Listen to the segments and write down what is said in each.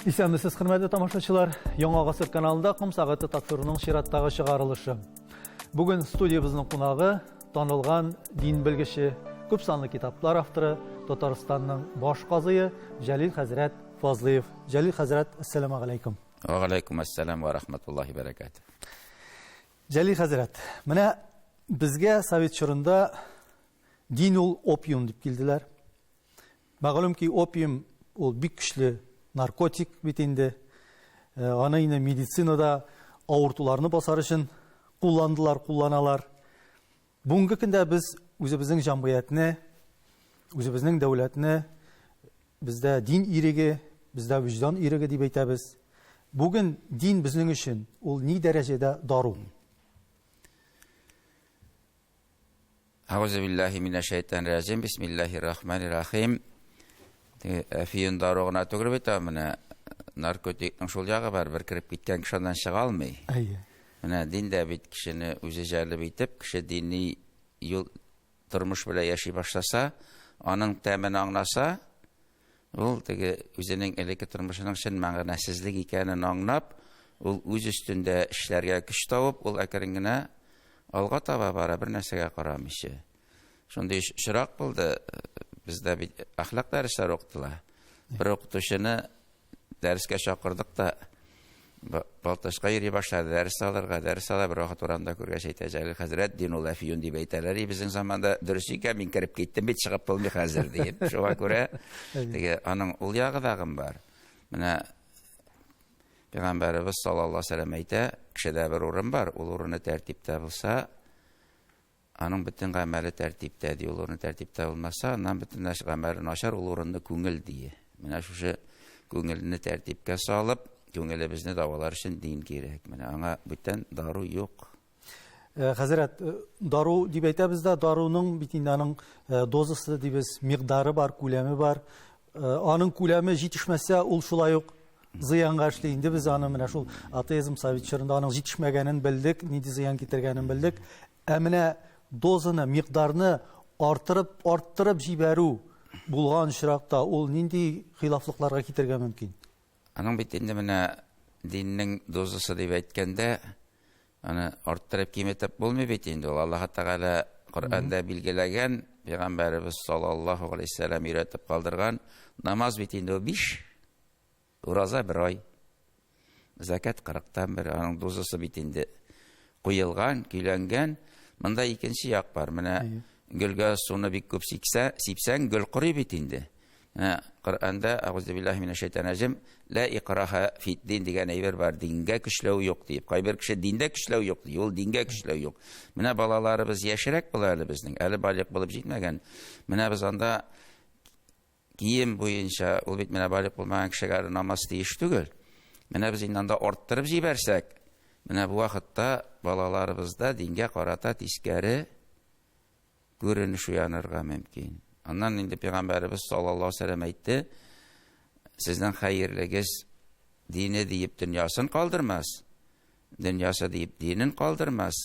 Исәнмесез, хөрмәтле тамашачылар. Яңа гасыр каналында Ком сәгате тапшыруының чираттагы чыгарылышы. Бүген студиябезнең кунагы танылган дин белгече, күп санлы китаплар авторы, Татарстанның баш казые Җәлил хәзрәт Фазлыев. Җәлил хәзрәт, ассаламу алейкум. Ва алейкум ассалам ва рахматуллахи баракатуh. Җәлил хәзрәт, менә безгә совет чорында дин ул опиум дип килделәр. Мәгълүм ки, опиум ул бик көчле наркотик бит инде. Э, аны инде медицинада авыртуларны басар өчен кулландылар, кулланалар. Бүгенге көндә без үзебезнең җәмгыятьне, үзебезнең дәүләтне бездә дин иреге, бездә вөҗдан иреге дип әйтәбез. Бүген дин безнең өчен ул ни дәрәҗәдә дару? Әгъузу биллаһи минәш-шәйтанир-раҗим. Бисмиллаһир-рахманир-рахим. Әфиюн дару гына түгел бит, менә наркотикның шул ягы бар, бер кереп киткән кеше аннан чыга алмый. Әйе. Менә дин дә бит кешене үзе җәлеп итеп, кеше дини юл тормыш белән яши башласа, аның тәмен аңласа, ул теге үзенең элекке тормышының чын мәгънәсезлек икәнен аңлап, ул үз өстендә эшләргә көч табып, ул әкрен генә алга таба бара, бер нәрсәгә карамыйча. Шундый очрак булды, бездә бит әхлак дәресләре укытыла. Бер укытучыны дәрескә чакырдык та, Балтачка йөри башлады, дәрес алырга, дәрес ала, бер вакыт урамда күргәч әйтә, Җәлил хәзрәт, дин ул әфиюн дип әйтәләр, и безнең заманда дөрес икән, мин кереп киттем бит, чыгып булмый хәзер, диеп. Шуңа күрә теге аның ул ягы дагын бар. Менә Пәйгамбәребез саллаллаһу алейһи ва сәлләм әйтә, кешедә бер урын бар, ул урыны тәртиптә булса, Аның бөтен гамәле тәртиптә, ди. Ул урыны тәртиптә булмаса, аннан бөтен гамәле начар, ул урынны күңел ди. Менә шушы күңелне тәртипкә салып, күңелебезне дәвалар өчен дин кирәк. Менә аңа бүтән дару юк. Э, хәзрәт, э, дару дип әйтәбез дә, даруның бит инде аның э, дозасы дибез, микъдары бар, күләме бар. Аның күләме җитешмәсә, ул шулай ук зыянга эшли. Инде без аны менә шул атеизм совет чорында аның җитешмәгәнен белдек, нинди зыян китергәнен белдек. Ә менә дозаны, микъдарны арттырып, арттырып җибәрү булган очракта ул нинди хилафлыкларга китергә мөмкин? Аның бит инде менә диннең дозасы дип әйткәндә, аны арттырып киметеп булмый бит инде ул. Аллаһ Тәгалә Коръәндә билгеләгән, Пәйгамбәребез саллаллаһу алейһи вәсәлләм өйрәтеп калдырган намаз бит инде ул 5, ураза бер ай. Зәкят 40-тан бер, аның дозасы бит инде куелган, көйләнгән. Монда икенче як бар. Менә гөлгә суны бик күп сиксә, сипсәң, гөл корый бит инде. Менә Коръәндә Әгъузу биллаһи минәш шайтанир раҗим, ла икраһа фид дин дигән әйбер бар. Дингә көчләү юк дип. Кайбер кеше диндә көчләү юк ди. Ул дингә көчләү юк. Менә балаларыбыз яшьрәк була әле безнең. Әле балигъ булып җитмәгән. Менә без анда кием буенча, ул бит менә балигъ булмаган кешегә әле намаз тиеш түгел. Менә без инде анда арттырып җибәрсәк, менә бу вакытта балаларыбызда дингә карата тискәре күренеш уянырга мөмкин. Аннан инде пәйгамбәребез саллаллаһу алейһи вәсәлләм әйтте, сезнең хәерлегез дине диеп дөньясын калдырмас, дөньясы диеп динен калдырмас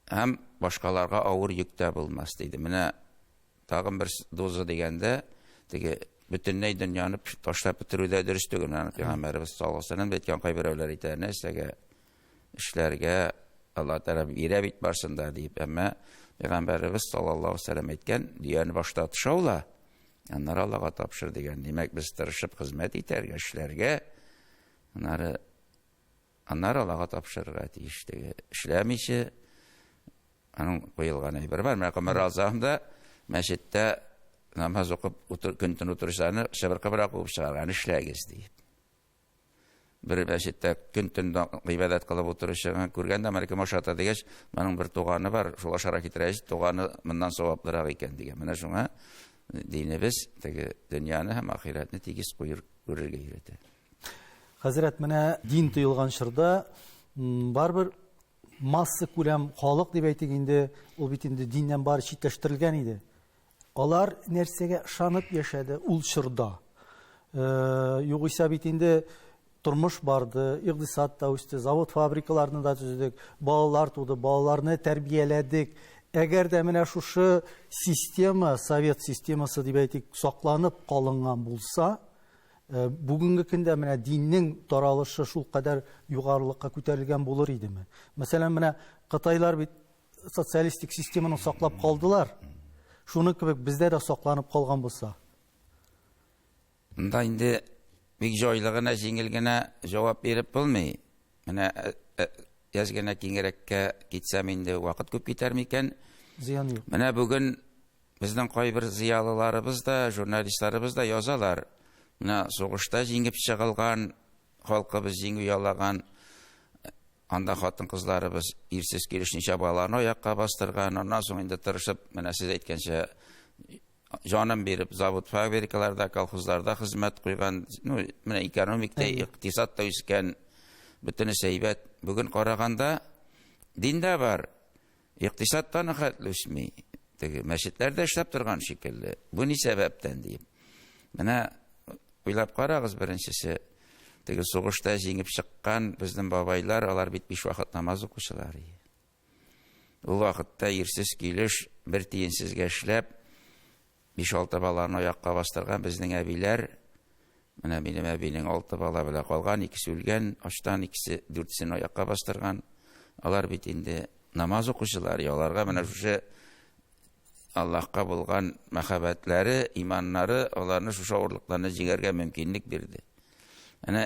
һәм башкаларга авыр йөк тә булмас диде. Менә тагын бер доза дигәндә, теге бөтенләй дөньяны ташлап бетерү дә дөрес түгел. Менә пәйгамбәребез саллаллаһу алейһи вәсәлләм әйткән кайберәүләр әйтә, нәрсәгә эшләргә Алла Тәгалә бирә бит барсын да дип. Әмма Пәйгамбәребез саллаллаһу алейһи вәсәлләм әйткән, дөяне башта тышаула, аннары Аллага тапшыр дигән. Димәк, без тырышып хезмәт итәргә, эшләргә, аннары аннары Аллага тапшырырга тиеш теге. Эшләмичә аның куелган әйбер бар. Менә Гомәр Азам да мәчеттә намаз укып көн-төн утыручыларны чыбыркы белән куып чыгарган, эшләгез дип. Бер мәчеттә көн-төн гыйбадәт кылып утыручыны күргән дә, бәлкем ашата дигәч, моның бер туганы бар, шул ашарга китерә, туганы моннан саваплырак икән дигән. Менә шуңа динебез теге дөньяны һәм ахирәтне тигез куер күрергә өйрәтә. Хәзрәт, менә дин тыелган чорда барыбер масса күләм халык дип әйтик инде, ул бит инде диннән бары читләштерелгән иде. Алар нәрсәгә ышанып яшәде ул чорда? Э, югыйсә бит инде тормыш барды, икътисад та үсте, завод фабрикаларны да төзедек, балалар туды, балаларны тәрбияләдек. Әгәр дә менә шушы система, совет системасы дип әйтик, сакланып калынган булса, Бүгенге көндә менә диннең таралышы шул кадәр югарылыкка күтәрелгән булыр идеме? Мәсәлән, менә кытайлар бит социалистик системаны саклап калдылар. Шуның кебек бездә дә сакланып калган булса. Монда инде бик җайлы гына, җиңел генә җавап биреп булмый. Менә әз генә киңрәккә китсәм инде вакыт күп китәр микән? Зыян юк. Менә бүген безнең кайбер зыялыларыбыз да, журналистларыбыз да язалар. Менә сугышта җиңеп чыгылган, халкыбыз җиңү яулаган, анда хатын-кызларыбыз ирсез килеш ничә баланы аякка бастырган, аннан соң инде тырышып, менә сез әйткәнчә, җанын биреп завод фабрикаларда, колхозларда хезмәт куйган, ну, менә экономик та, икътисад та үскән, бөтенесе әйбәт. Бүген караганда дин дә бар, икътисад та хәтле үсми. Теге мәчетләр дә эшләп торган шикелле. Бу ни сәбәптән диеп. Менә уйлап карагыз, беренчесе, теге сугышта җиңеп чыккан безнең бабайлар, алар бит биш вакыт намаз укучылар. Ул вакытта ирсез килеш бер тиенсезгә эшләп, биш-алты баланы аякка бастырган безнең әбиләр, менә минем әбинең алты бала белән калган, икесе үлгән, ачтан икесе, дүртесен аякка бастырган. Алар бит инде намаз укучылар, аларга менә шушы Аллаһка булган мәхәббәтләре, иманнары аларны шушы авырлыкларны җиңәргә мөмкинлек бирде. Әнә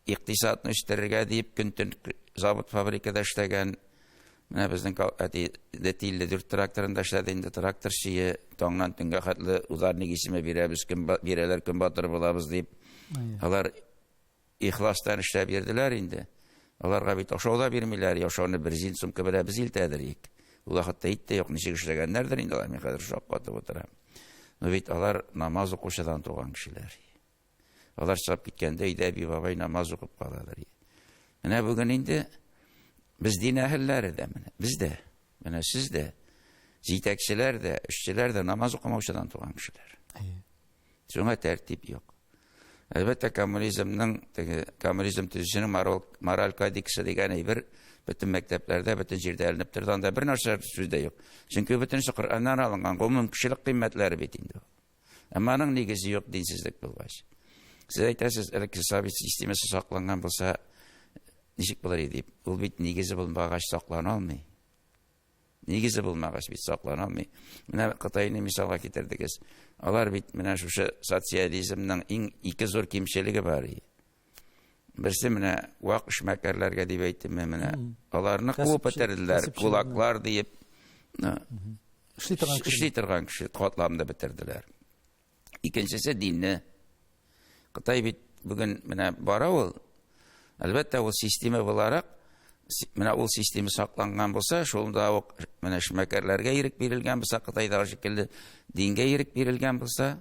Икътисадны үстерергә дип көн-төн завод-фабрикада эшләгән. Менә безнең әти ДТ-54 тракторында эшләде инде, тракторчы, таңнан төнгә хәтле ударник исеме бирәбез, көн бирәләр, көн батыр булабыз дип. Алар ихластан эшләп йөрделәр инде. Аларга бит ашау да бирмиләр, ашауны бер зин сумка белән без илтәдер ик. Ул вакытта ит тә юк, ничек эшләгәннәрдер инде алар, мин хәзер шаккатып утырам. Но бит алар намаз укучыдан туган кешеләр. Алар чыгып киткәндә өйдә әби бабай намаз укып каладыр. Менә бүген инде без дин әһелләре дә менә, без дә, менә сез дә, җитәкчеләр дә, эшчеләр дә намаз укымаучыдан туган кешеләр. Шуңа тәртип юк. Әлбәттә, коммунизмның, теге коммунизм төзүченең мораль, мораль кодексы дигән әйбер бөтен мәктәпләрдә, бөтен җирдә эленеп торды. Анда бер нәрсә сүз дә юк. Чөнки бөтенесе Коръәннән алынган, гомум кешелек кыйммәтләре бит инде. Әмма аның нигезе юк динсезлек булгач. Сез әйтәсез, элекке совет системасы сакланган булса, ничек булыр иде дип. Ул бит нигезе булмагач саклана алмый. Нигезе булмагач бит саклана алмый. Менә Кытайны мисалга китердегез. Алар бит менә шушы социализмның иң ике зур кимчелеге бар. Берсе менә вак эшмәкәрләргә дип әйттем менә. Аларны куып бетерделәр, кулаклар диеп. Эшли торган кеше. Эшли торган кеше катламны бетерделәр. Икенчесе динне. Кытай бит бүген менә бара ул. Әлбәттә, ул система буларак, менә ул система сакланган булса, шунда ук менә эшмәкәрләргә ирек бирелгән булса, Кытайдагы шикелле дингә ирек бирелгән булса,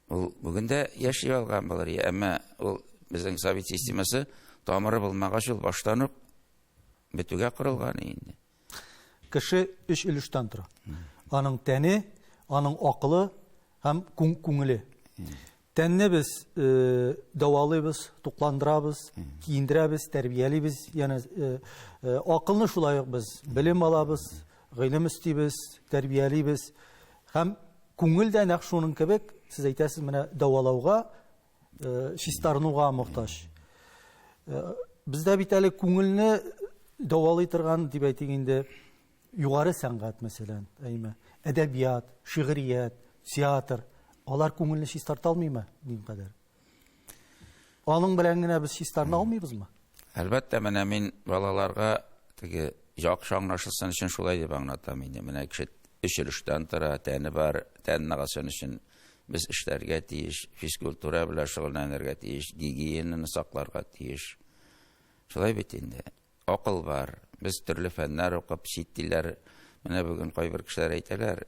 ул бүген дә яши алган булыр. Әмма ул безнең совет системасы тамыры булмагач, ул баштан ук бетүгә корылган инде. Кеше өч өлештән тора. Аның тәне, аның акылы һәм күңеле. Тәнне без э, дәвалыйбыз, тукландырабыз, киендерәбез, тәрбиялибез. Янә э, э, акылны шулай ук без белем алабыз, гыйлем өстибез, тәрбиялибез. Һәм күңел дә нәкъ шуның кебек, сез әйтәсез, менә дәвалауга, чистарынуга мохтаҗ. Бездә бит әле күңелне дәвалый торган дип әйтик инде югары сәнгать мәсәлән, әйме, әдәбият, шигърият, театр, алар күңелне чистарта алмыймы дин кадәр? Аның белән генә без чистарына алмыйбызмы? Әлбәттә, менә мин балаларга теге яхшы аңлашылсын өчен шулай дип аңлатам инде. Менә кеше өч өлештән тора, тәне бар, тән ныгысын өчен без эшләргә тиеш, физкультура белән шөгыльләнергә тиеш, гигиенаны сакларга тиеш. Шулай бит инде. Акыл бар. Без төрле фәннәр укып, чит телләр менә бүген кайбер кешеләр әйтәләр,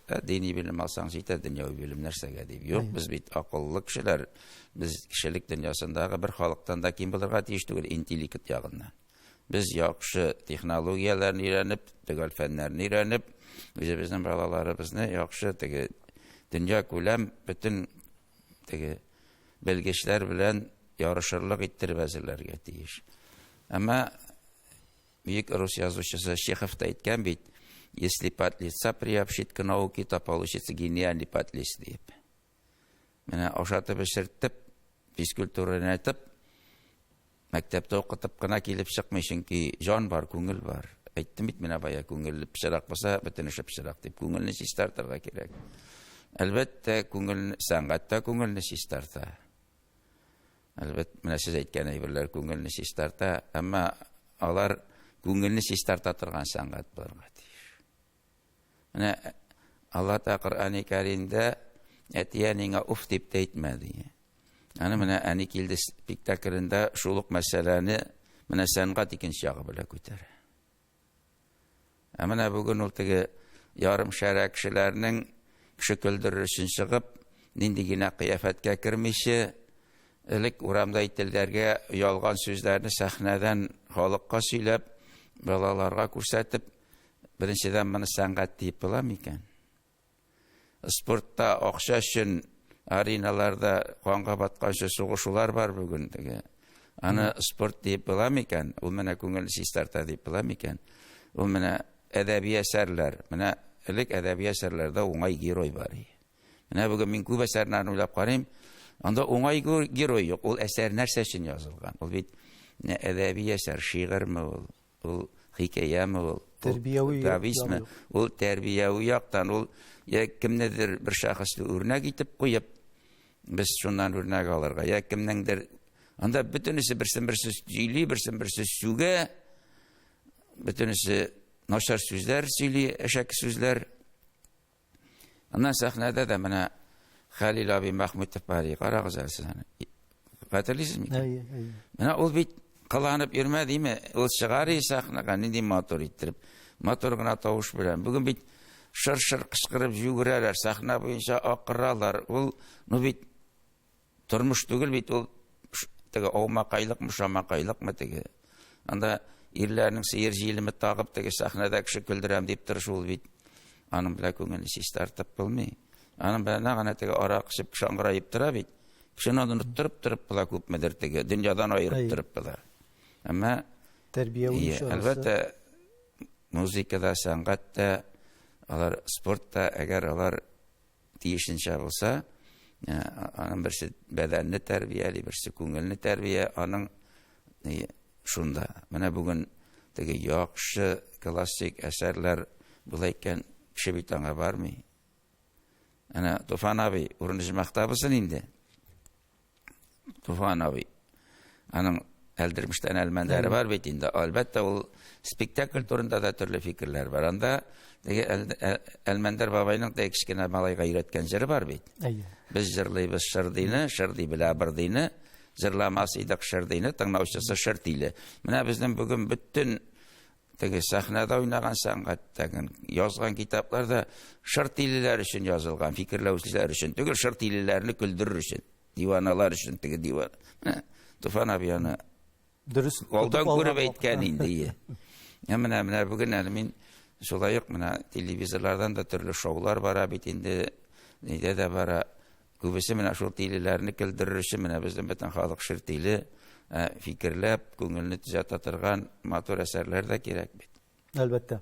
ә, дини белем алсаң җитә, дөньяви белем нәрсәгә дип. Юк, без бит акыллы кешеләр. Без кешелек дөньясындагы бер халыктан да ким булырга тиеш түгел интеллект ягыннан. Без яхшы технологияләрне өйрәнеп, төгәл фәннәрне өйрәнеп, үзебезнең балаларыбызны яхшы теге дөнья күләм бөтен теге белгечләр белән ярышырлык иттереп әзерләргә тиеш. Әмма бөек рус язучысы Чехов та әйткән бит, если подлеца приобщить к науке, то получится гениальный подлец диеп. Менә ашатып эчертеп, физкультура өйрәтеп, мәктәптә укытып кына килеп чыкмый, чөнки җан бар, күңел бар. Әйттем бит менә бая, күңел пычрак булса, бөтен эше пычрак дип, күңелне чистартырга кирәк. Әлбәттә, күңел сәнгать тә күңелне чистарта. Әлбәттә, менә сез әйткән әйберләр күңелне чистарта, әмма алар күңелне чистарта торган сәнгать булырга тиеш. Менә Алла та Коръәни Кәримдә әти-әниңә уф дип тә әйтмәде. Аны менә әни килде спектаклендә шул ук мәсьәләне менә сәнгать икенче ягы белән күтәрә. Ә менә бүген ул теге ярым шәрә кешеләрнең кеше көлдерер өчен чыгып, нинди генә кыяфәткә кермичә, элек урамда әйтелгәнгә ялган сүзләрне сәхнәдән халыкка сөйләп, балаларга күрсәтеп, Беренчедән, моны сәнгать диеп була микән? Спортта акча өчен ареналарда канга батканчы сугышулар бар бүген теге. Аны спорт диеп була микән? Ул менә күңелне чистарта дип була микән? Ул менә әдәби әсәрләр. Менә элек әдәби әсәрләрдә уңай герой бар иде. Менә бүген мин күп әсәрләрне уйлап карыйм, анда уңай герой юк. Ул әсәр нәрсә өчен язылган? Ул бит әдәби әсәр, шигырьме ул? Ул хикәяме ул? Тәрбияви повестьме? Ул тәрбияви яктан, ул я кемнедер бер шәхесне үрнәк итеп куеп, без шуннан үрнәк алырга, я кемнеңдер анда бөтенесе берсен берсе сөйли, берсен берсе сүгә, бөтенесе начар сүзләр сөйли, әшәке сүзләр. Аннан сәхнәдә дә менә Хәлил абый Мәхмүтов бар, карагыз әле сез аны. Хәтерлисезме? Әйе, әйе. Менә ул бит кыланып йөрмә диме? Ул чыгар и сәхнәгә нинди матур иттереп, матур гына тавыш белән. Бүген бит шыр-шыр кычкырып йөгерәләр, сәхнә буенча акыралар. Ул, ну бит Тормыш түгел бит ул, теге аумакайлыкмы, шамакайлыкмы теге. Анда ирләрнең сыер җилеме тагып теге сәхнәдә кеше көлдерәм дип тырышу ул бит. Аның белән күңелне чистартып булмый. Аның белән гына теге арак эчеп шаңгыраеп тора бит. Кешене оныттырып торып була күпмедер теге, дөньядан аерып торып була. Әмма тәрбияви чарасы. Әлбәттә, музыкада, сәнгатьтә, алар спортта, әгәр алар тиешенчә булса, аның берсе бәдәнне тәрбияли, берсе күңелне тәрбия, аның шунда. Менә бүген теге яхшы классик әсәрләр була икән, кеше бит аңа бармый. Әнә Туфан абый урыны җмахта булсын инде. Туфан абый. Аның Әлдермештән әлмәндәре бар бит инде. Әлбәттә, ул спектакль турында да төрле фикерләр бар. Анда теге Әлмәндәр бабайның теге кечкенә малайга өйрәткән җыры бар бит. Әйе. Без җырлыйбыз шырдыйны, шырдый белә бырдыйны, җырламас идек шырдыйны, тыңлаучысы шыртиле. Менә безнең бүген бөтен теге сәхнәдә уйнаган сәнгатьтәге язган китаплар да шыртилеләр өчен язылган, фикерләүчеләр өчен түгел, шыртилеләрне көлдерер өчен. Диваналар өчен теге диван. Менә Туфан абый аны дөрес алдан күреп әйткән инде. Ә менә менә бүген әле мин шулай ук менә телевизорлардан да төрле шоулар бара бит инде, нидә дә бара. Күбесе менә шул тилеләрне көлдерер өчен менә безнең бөтен халык шыр тиле, фикерләп, күңелне төзәтә торган матур әсәрләр дә кирәк бит. Әлбәттә.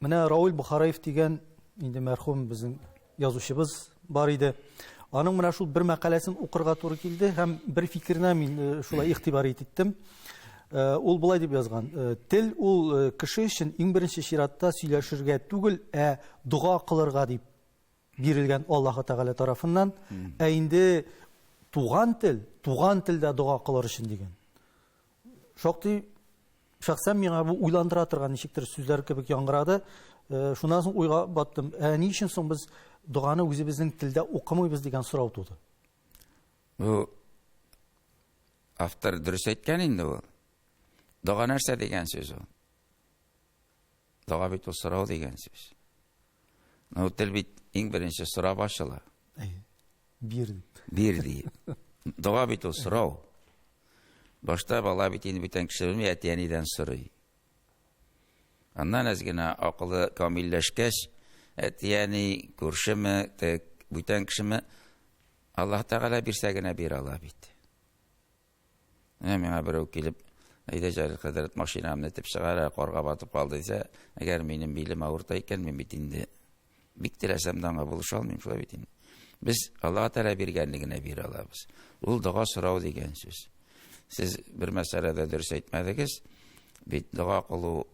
Менә Рауль Бухараев дигән инде мәрхүм безнең язучыбыз бар иде. Аның менә шул бер мәкаләсен укырга туры килде һәм бер фикеренә мин э, шулай игътибар иттем. Э, ул болай дип язган. Э, тел ул кеше өчен иң беренче чиратта сөйләшергә түгел, ә дога кылырга дип бирелгән Аллаһы Тәгалә тарафыннан. Ә инде туган тел, туган телдә дога кылыр өчен дигән. Шактый шәхсән миңа бу уйландыра торган ничектер сүзләр кебек яңгырады. Э, шуннан соң уйга баттым. Ә ни өчен соң без доганы үзебезнең телдә укымыйбыз дигән сорау туды. Бу автор дөрес әйткән инде ул. Дога нәрсә дигән сүз ул? Дога бит ул сорау дигән сүз. Ну, тел бит иң беренче сорап ачыла. Әйе. Бир дип. Бир дип. Дога бит ул сорау. Башта бала бит инде бүтән кеше белми, әти-әнидән сорый. Аннан әз генә акылы камилләшкәч, әти-әни, күршеме, тек бүтән кешеме, Аллаһ Тәгалә бирсә генә бирә ала бит. Менә миңа берәү килеп, әйдә Җәлил хәзрәт машинамны этеп чыгар, ә карга батып калды дисә, әгәр минем билем авырта икән, мин бит инде бик теләсәм дә аңа булыша алмыйм, шулай бит инде. Без Аллаһ Тәгалә биргәнне генә бирә алабыз. Ул дога сорау дигән сүз. Сез бер мәсьәләдә дөрес әйтмәдегез. Бит дога кылу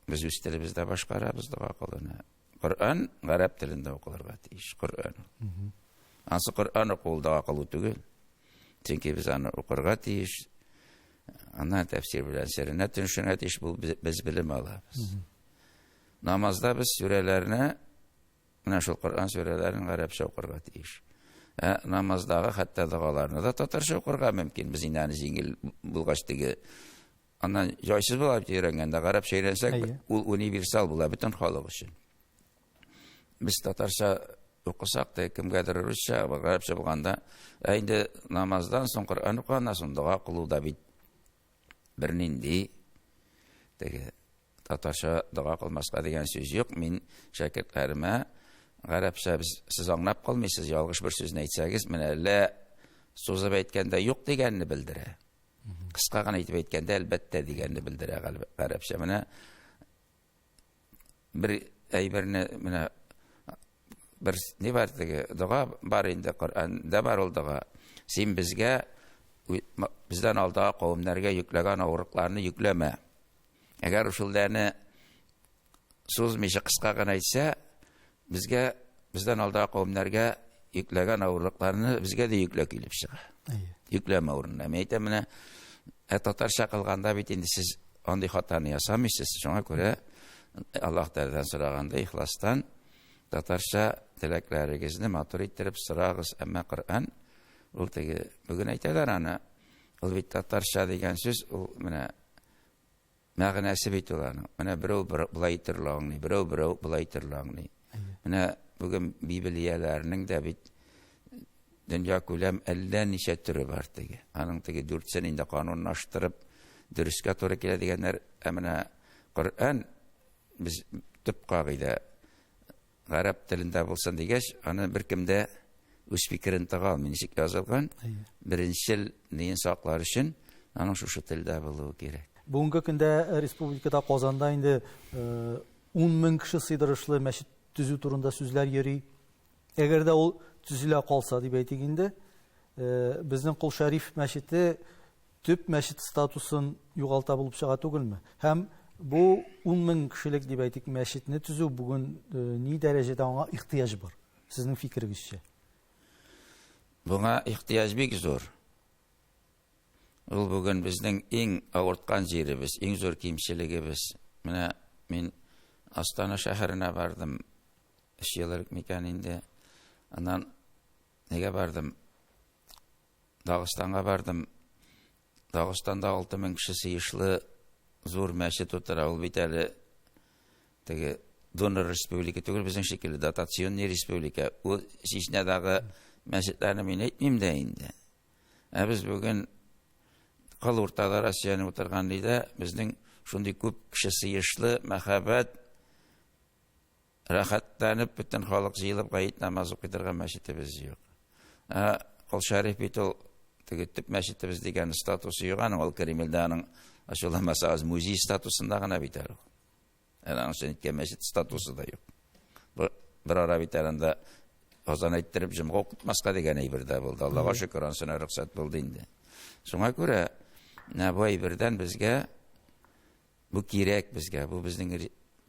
без үз телебездә башкарабыз дога кылуны. Коръән гарәп телендә укылырга тиеш. Коръән. Ансы Коръән уку ул дога кылу түгел. Чөнки без аны укырга тиеш. Аннан тәфсир белән серенә төшенергә тиеш, бу без белем алабыз. Намазда без сүрәләрне менә шул Коръән сүрәләрен гарәпчә укырга тиеш. Ә намаздагы хәтта догаларны да татарча укырга мөмкин. Без инде аны җиңел булгач теге аннан җайсыз була бит өйрәнгәндә гарәпчә өйрәнсәк, ул универсал була бөтен халык өчен. Без татарча укысак та кемгәдер русча, гарәпчә булганда, ә инде намаздан соң Коръән укыганнан соң дога кылу да бит бернинди теге татарча дога кылмаска дигән сүз юк. Мин шәкертләремә гарәпчә без сез аңлап калмыйсыз, ялгыш бер сүзне әйтсәгез, менә лә сузып әйткәндә юк дигәнне белдерә. Кыска гына итеп әйткәндә, әлбәттә дигәнне белдерә гарәпчә. Менә бер әйберне менә бер ни бар теге дога бар инде Коръәндә бар ул дога. Син безгә бездән алдагы кавемнәргә йөкләгән авырлыкларны йөкләмә. Әгәр шуларны сузмыйча кыска гына әйтсә, безгә бездән алдагы кавемнәргә йөкләгән авырлыкларны безгә дә йөклә килеп чыга. Йөкләмә урынына. Мин әйтәм менә, ә татарча кылганда бит инде сез андый хатаны ясамыйсыз. Шуңа күрә Аллаһ Тәгаләдән сораганда ихластан татарча теләкләрегезне матур иттереп сорагыз. Әмма Коръән ул теге бүген әйтәләр аны. Ул бит татарча дигән сүз, ул менә мәгънәсе бит ул аның. Менә берәү болай төрле аңлый, берәү берәү болай төрле аңлый. Менә бүген Библияләрнең дә бит дөнья күләм әллә ничә төре бар теге. Аның теге дүртсен инде канунлаштырып дөрескә туры килә дигәннәр. Ә менә Коръән без төп кагыйдә гарәп телендә булсын дигәч, аны беркем дә үз фикерен тыга алмый. Ничек язылган, беренчел неен саклар өчен аның шушы телдә булуы кирәк. Бүгенге көндә республикада Казанда инде 10 мең кеше сыйдырышлы мәчет төзү турында сүзләр йөри. Әгәр дә ул төзелә калса, дип әйтик инде, безнең Кол Шәриф мәчете төп мәчет статусын югалта булып чыга түгелме? Һәм бу 10 мең кешелек дип әйтик мәчетне төзү бүген ни дәрәҗәдә аңа ихтыяҗ бар? Сезнең фикерегезчә? Буңа ихтыяҗ бик зур. Ул бүген безнең иң авырткан җиребез, иң зур кимчелегебез. Менә мин Астана шәһәренә бардым. 3 ел элек микән инде. Аннан нигә бардым? Дагыстанга бардым. Дагыстанда 6000 кеше сыешлы зур мәчет утыра. Ул бит әле теге донор республика түгел, безнең шикелле дотационный республика. Ул Чечнядагы мәчетләрне мин әйтмим дә инде. Ә без бүген кыл уртада Россияне утырган дидә, безнең шундый күп кеше сыешлы, мәхәббәт, Рәхәтләнеп бөтен халык җыелып гает намазы укый торган мәчетебез юк. Ә Кол Шәриф бит ул теге төп мәчетебез дигән статусы юк аның, ул Кремльдә аның ачуламасагыз музей статусында гына бит әле ул. Әле аның өчен иткән мәчет статусы да юк. Бу бер ара бит әле анда азан әйттереп җомга укытмаска дигән әйбер дә булды. Аллага шөкер, анысына рөхсәт булды инде. Шуңа күрә менә бу әйбердән безгә Бу кирәк безгә, бу безнең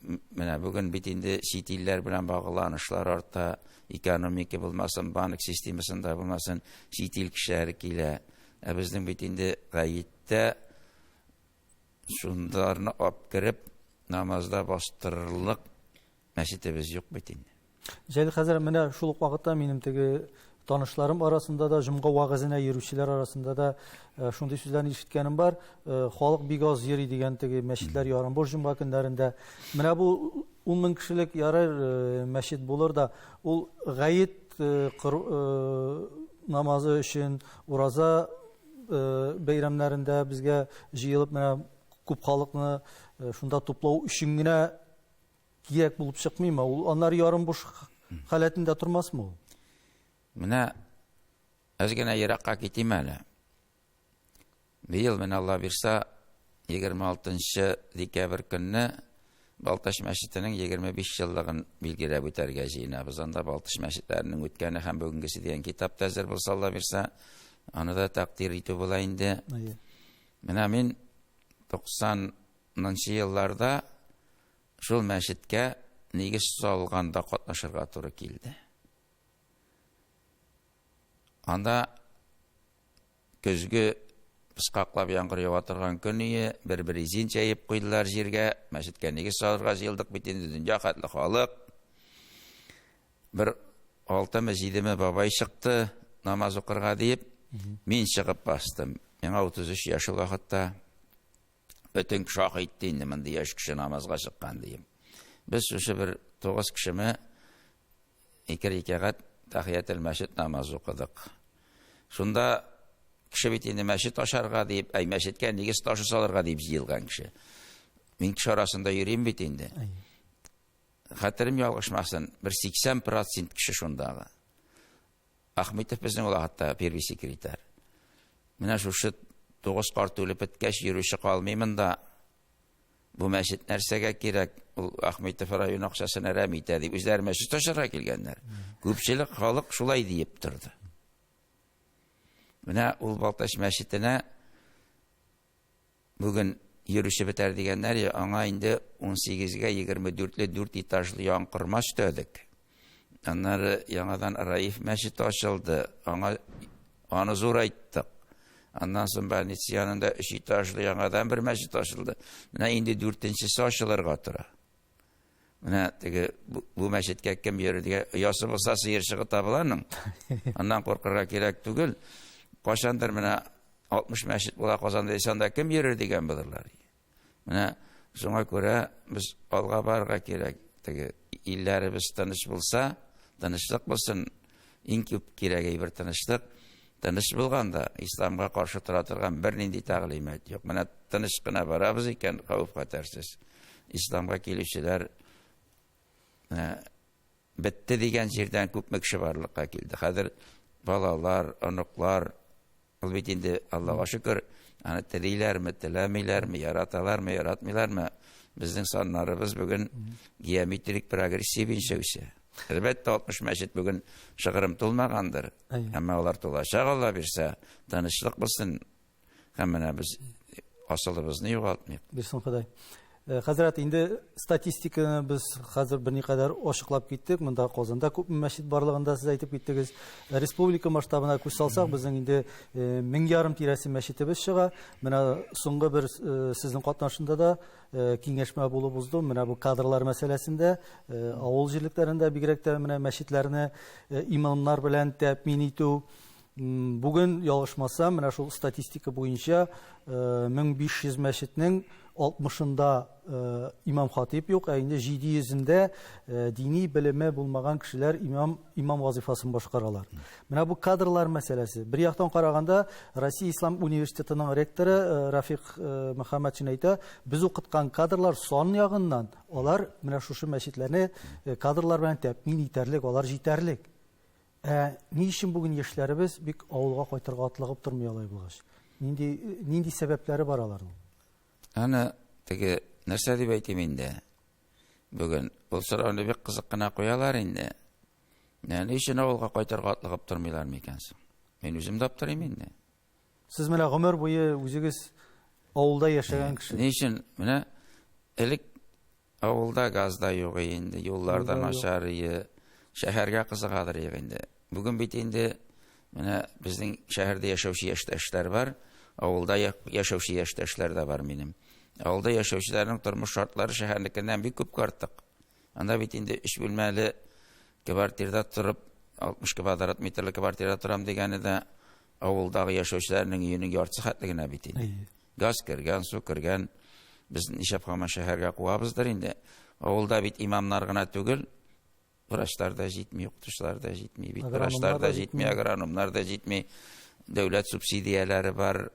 менә бүген бит инде чит илләр белән багланышлар арта, экономика булмасын, банк системасында булмасын, чит ил кешеләре килә. Ә безнең бит инде гаеттә шундарны алып кереп намазда бастырырлык Мәчетебез юк бит инде. Җәлил хәзрәт, менә шул ук вакытта минем теге танышларым арасында да, җомга вәгазенә йөрүчеләр арасында да э, шундый сүзләрне ишеткәнем бар. Э, халык бик аз йөри дигән теге мәчетләр ярым буш җомга көннәрендә. Менә бу 10 мең кешелек ярар э, мәчет булыр да, ул гает намазы өчен ураза бәйрәмнәрендә безгә җыелып менә күп халыкны шунда туплау өчен генә Кирәк булып чыкмыймы? Ул аннары ярым буш халәтендә тормасмы ул? Менә әз генә еракка китим әле. Быел менә Алла бирса, 26 декабрь көнне Балтач мәчетенең 25 еллыгын билгеләп үтәргә җыенабыз. Анда Балтач мәчетләренең үткәне һәм бүгенгесе дигән китап та әзер булса, Алла бирсә, аны да тәкъдир итү була инде. Менә мин 90 нчы елларда шул мәчеткә нигез салганда катнашырга туры килде. Анда Көзге пыскаклап яңгыр ява торган көн ие, бер-бер изин чәеп куйдылар җиргә, мәчеткә нигез салырга җыелдык бит инде, дөнья хәтле халык. Бер алтымы, җидеме бабай чыкты намаз укырга диеп, мин чыгып бастым. Миңа 33 яшь ул вакытта. Бөтен кеше ах итте инде, мондый яшь кеше намазга чыккан диеп. Без шушы бер 9 кешеме ике рикәгать тахиятел мәчет намаз укыдык. Шунда кеше бит инде мәчет ачарга дип, әй мәчеткә нигез ташы салырга дип җыелган кеше. Мин кеше арасында йөрим бит инде. Хәтерем ялгышмасын, бер 80% кеше шундагы. Ахметов безнең ул вакытта первый секретарь. Менә шушы тугыз карт үлеп беткәч йөрүче калмый монда. Бу мәчет нәрсәгә кирәк? Ул Ахметов район акчасын әрәм итә дип үзләре мәчет ачарга килгәннәр. Күпчелек халык шулай диеп торды. Менә ул Балтач мәчетенә Бүген йөрүче бетәр дигәннәр, аңа инде 18-гә 24-ле 4 этажлы яңкырма өстәдек. Аннары яңадан Раиф мәчете ачылды, аңа аны зурайттык. Аннан соң больница янында 3 этажлы яңадан бер мәчет ачылды. Менә инде дүртенчесе ачылырга тора. Менә теге бу мәчеткә кем йөри дигән, оясы булса сыерчыгы табыла аның. Аннан куркырга кирәк түгел. Кайчандыр менә 60 мәчет була Казанда дисә, анда кем йөрер дигән булырлар. Менә шуңа күрә без алга барырга кирәк. Теге илләребез тыныч булса, тынычлык булсын. Иң күп кирәк әйбер тынычлык. Тыныч булганда исламга каршы тора торган бернинди тәгълимат юк. Менә тыныч кына барабыз икән, хәвеф-хәтәрсез. Исламга килүчеләр бетте дигән җирдән күпме кеше барлыкка килде. Хәзер балалар, оныклар, ул бит инде Аллага шөкер, аны телиләрме, теләмиләрме, яраталармы, яратмыйлармы, безнең саннарыбыз бүген геометрик прогрессия буенча үсә. Әлбәттә, 60 мәчет бүген шыгрым тулмагандыр, әмма алар тулачак, Алла бирсә, тынычлык булсын. Һәм менә без асылыбызны югалтмыйк. Бирсен Ходай. Э, хәзрәт, инде статистиканы без хәзер берникадәр ачыклап киттек. Монда Казанда күпме мәчет барлыгын да сез әйтеп киттегез. Э, республика масштабына күз салсак, безнең инде э, мең ярым тирәсе мәчетебез чыга. Менә соңгы бер сезнең катнашында да киңәшмә булып узды. Менә бу кадрлар мәсьәләсендә авыл җирлекләрендә бигрәк тә менә мәчетләрне имамнар белән тәэмин итү. Бүген ялгышмасам, менә шул статистика буенча 1500 мәчетнең 60-ында имам хатип юк, ә инде 700-ндә дини белеме булмаган кешеләр имам имам вазифасын башкаралар. Менә бу кадрлар мәсьәләсе. Бер яктан караганда, Россия Ислам университетының ректоры Рафик Мөхәммәтшин әйтә, без укыткан кадрлар сан ягыннан алар менә шушы мәчетләрне кадрлар белән тәэмин итәрлек, алар җитәрлек. Ә ни өчен бүген яшьләребез бик авылга кайтырга атлыгып тормый алай булгач? Нинди нинди сәбәпләре бар аларның? Аны теге нәрсә дип әйтим инде? Бүген ул сорауны бик кызык кына куялар инде. Ни өчен авылга кайтырга атлыгып тормыйлар микән соң? Мин үзем дә аптырыйм инде. Сез менә гомер буе үзегез авылда яшәгән кеше. Ни өчен? Менә элек авылда газ да юк инде, юллар да начар ие, шәһәргә кызыгадыр юк инде. Бүген бит инде менә безнең шәһәрдә яшәүче яшьтәшләр бар, авылда яшәүче яшьтәшләр дә бар минем. Авылда яшәүчеләрнең тормыш шартлары шәһәрнекеннән бик күп артык. Анда бит инде өч бүлмәле квартирда торып, 60 квадрат метрлы квартирада торам дигәне дә авылдагы яшәүчеләрнең өенең яртысы хәтле генә бит инде. Газ кергән, су кергән. Без нишләп һаман шәһәргә куабыздыр инде. Авылда бит имамнар гына түгел, врачлар да җитми, укытучылар да җитми, бит врачлар да җитми, агрономнар да җитми. Дәүләт субсидияләре бар.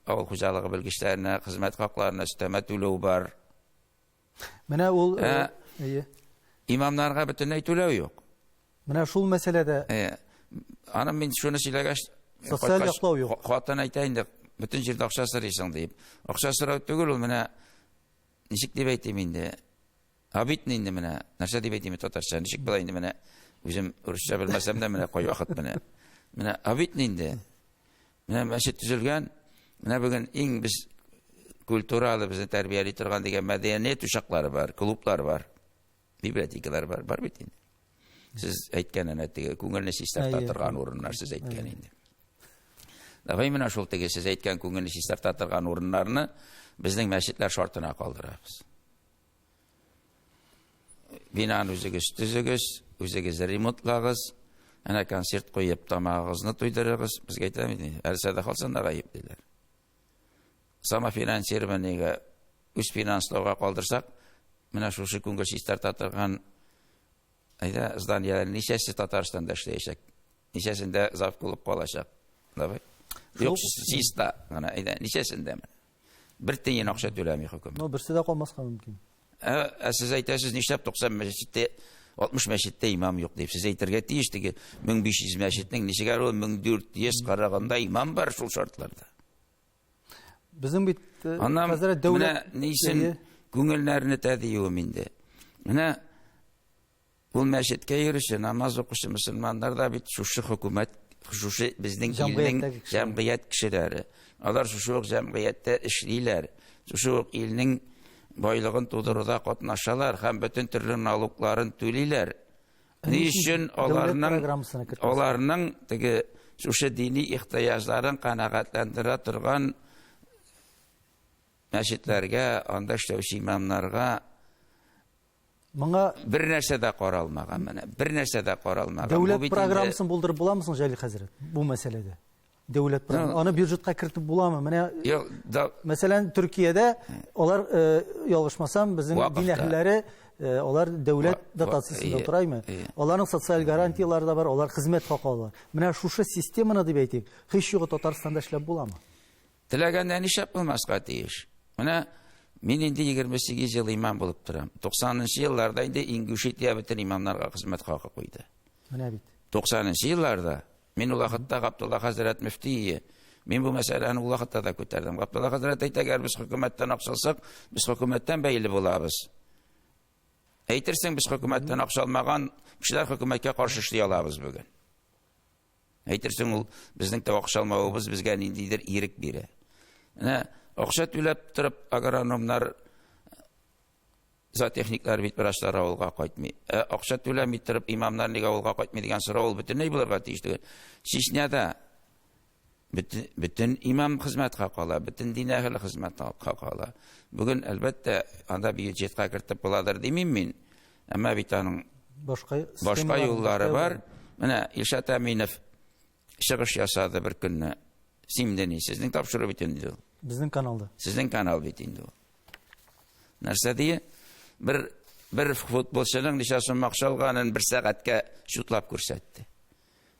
Авыл хуҗалыгы белгечләренә хезмәт хакларына өстәмә түләү бар. Менә ул э, әйе. Имамнарга бөтенләй түләү юк. Менә шул мәсьәләдә. Э, аны мин шуны сөйләгәч, социаль яклау юк. Хатын әйтә инде, бөтен җирдә акча сорыйсың дип. Акча сорау түгел ул менә. ничек дип әйтим инде, обидно инде менә, нәрсә дип әйтим татарча, ничек була инде менә, үзем урысча белмәсәм дә менә кайвакыт менә. Менә обидно инде. Менә мәчет төзелгән, менә бүген иң без культуралы безне тәрбияли торган дигән мәдәният учаклары бар, клублар бар, библиотекалар бар, бар бит инде. Сез әйткән әнә теге күңелне чистарта торган урыннар сез әйткән инде. Давай менә шул теге сез әйткән күңелне чистарта торган урыннарны безнең мәчетләр шартына калдырабыз. Бинаны үзегез төзегез, үзегез ремонтлагыз, әнә концерт куеп тамагыгызны туйдырыгыз. Безгә әйтәм инде, әлсә дә калсын да гаеп диләр. Самофинансированиегә үз финанслауга калдырсак, менә шушы күңел чистарта торган әйдә зданиеләр ничәсе Татарстанда эшләячәк? Ничәсендә зав клуб калачак? Давай. Юк, чиста гына, әйдә, ничәсендә менә? Бер тиен акча түләми хөкүмәт. Ну, берсе дә калмаска мөмкин. Ә, ә сез әйтәсез, нишләп 90 мәчеттә, 60 мәчеттә имам юк дип. Сез әйтергә тиеш теге 1500 мәчетнең ничек әле ул 1440-ында имам бар шул шартларда. Безнең бит э, Аннан хәзрәт дәүләт менә ни өчен күңелләрне тә диюем инде. Менә Ул мәчеткә йөрүче, намаз укучы мөселманнар да бит шушы хөкүмәт, шушы безнең илнең җәмгыять кешеләре. Алар шушы ук җәмгыятьтә эшлиләр. Шушы ук илнең байлыгын тудыруда катнашалар һәм бөтен төрле налогларын түлиләр. Ни өчен аларның аларның теге шушы дини ихтыяҗларын канәгатьләндерә торган мәчетләргә, анда эшләүче имамнарга Моңа бер нәрсә дә каралмаган менә, бер нәрсә дә каралмаган. Дәүләт программасын булдырып буламы соң, Җәлил хәзрәт, бу мәсьәләдә? Дәүләт программасы. Аны бюджетка кертеп буламы? Менә Юк, да... Мәсәлән, Төркиядә алар э, ялгышмасам, безнең дин әһелләре э, алар дәүләт дотациясендә утыраймы? Аларның социаль гарантияләре дә бар, алар хезмәт хакы алалар. Менә шушы системаны дип әйтик, һич югы Татарстанда эшләп буламы? Теләгәндә нишләп булмаска тиеш? Менә мин инде 28 ел имам булып торам. 90 елларда инде Ингушетия бөтен имамнарга хезмәт хакы куйды. Менә бит. 90 елларда мин ул вакытта Габдулла хәзрәт мөфти Мин бу мәсьәләне ул вакытта да күтәрдем. Габдулла хәзрәт әйтә, әгәр без хөкүмәттән акча алсак, без хөкүмәттән бәйле булабыз. Әйтерсең, без хөкүмәттән акча алмаган кешеләр хөкүмәткә каршы эшли алабыз бүген. Әйтерсең, ул безнең тә акча алмавыбыз безгә ниндидер ирек бирә. Менә акча түләп торып агрономнар, зоотехниклар бит врачлар авылга кайтмый. Ә акча түләми торып имамнар нигә авылга кайтмый дигән сорау ул бөтенләй булырга тиеш түгел. Чечняда бөтен, бөтен имам хезмәт хакы ала, бөтен дин әһеле хезмәт хакы ала. Бүген, әлбәттә, анда бюджетка кертеп буладыр димим мин. Әмма бит аның башка, башка юллары бар. Менә Илшат Әминов чыгыш ясады бер көнне. Симдени, сезнең тапшыру бит инде ул. Безнең каналда. Сезнең канал бит инде ул. Нәрсә дие? Бер бер футболчының ничә сум акча алганын бер сәгатькә чутлап күрсәтте.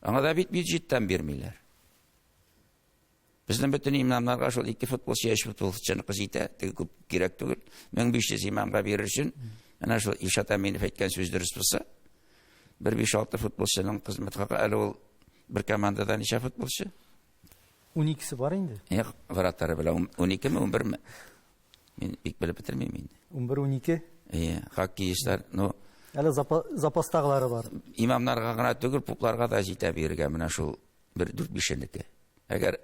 Аңа да бит бюджеттан бирмиләр. Безнең бөтен имамнарга шул ике футболчы, өч футболчыныкы җитә, теге күп кирәк түгел. 1500 имамга бирер өчен, әнә шул Илшат Әминов әйткән сүз дөрес булса, бер 5-6 футболчының хезмәт хакы әле ул бер командада ничә футболчы? 12-се бар инде. Юк, вратары белән 12-ме, 11-ме? Мин бик белеп бетермим инде. 11-12. Әйе, хоккеистлар, ну, Әле запастагылары бар. Имамнарга гына түгел, попларга да җитә бирергә менә шул бер дүрт бишенеке. Әгәр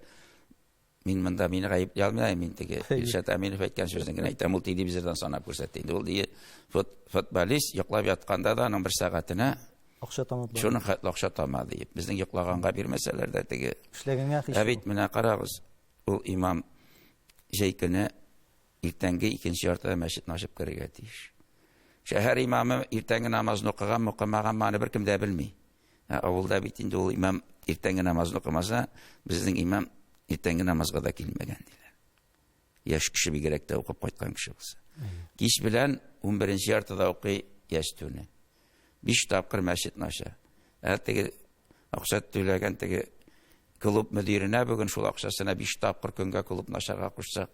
мин монда мине гаепли алмыйм, мин теге Илшат Әминов әйткән сүзне генә әйтәм, ул телевизордан санап күрсәтте инде. Ул дие футболист йоклап ятканда да аның бер сәгатенә акча тамып бара. Шуның хәтле акча тама диеп. Безнең йоклаганга бирмәсәләр дә теге. Эшләгәнгә һич. Ә бит менә карагыз, ул имам җәй көне иртәнге икенче яртыда мәчетне ачып керергә тиеш. Шәһәр имамы иртәнге намазны укыганмы, укымаганмы, аны беркем дә белми. Ә авылда бит инде ул имам иртәнге намазны укымаса, безнең имам иртәнге намазга да килмәгән диләр. Яшь кеше бигрәк тә укып кайткан кеше булса. Кич белән 11 яртыда укый ястүне. 5 тапкыр мәчетне ача. Ә теге акча түләгән теге клуб мөдиренә бүген шул акчасына 5 тапкыр көнгә клубны ачарга кушсак,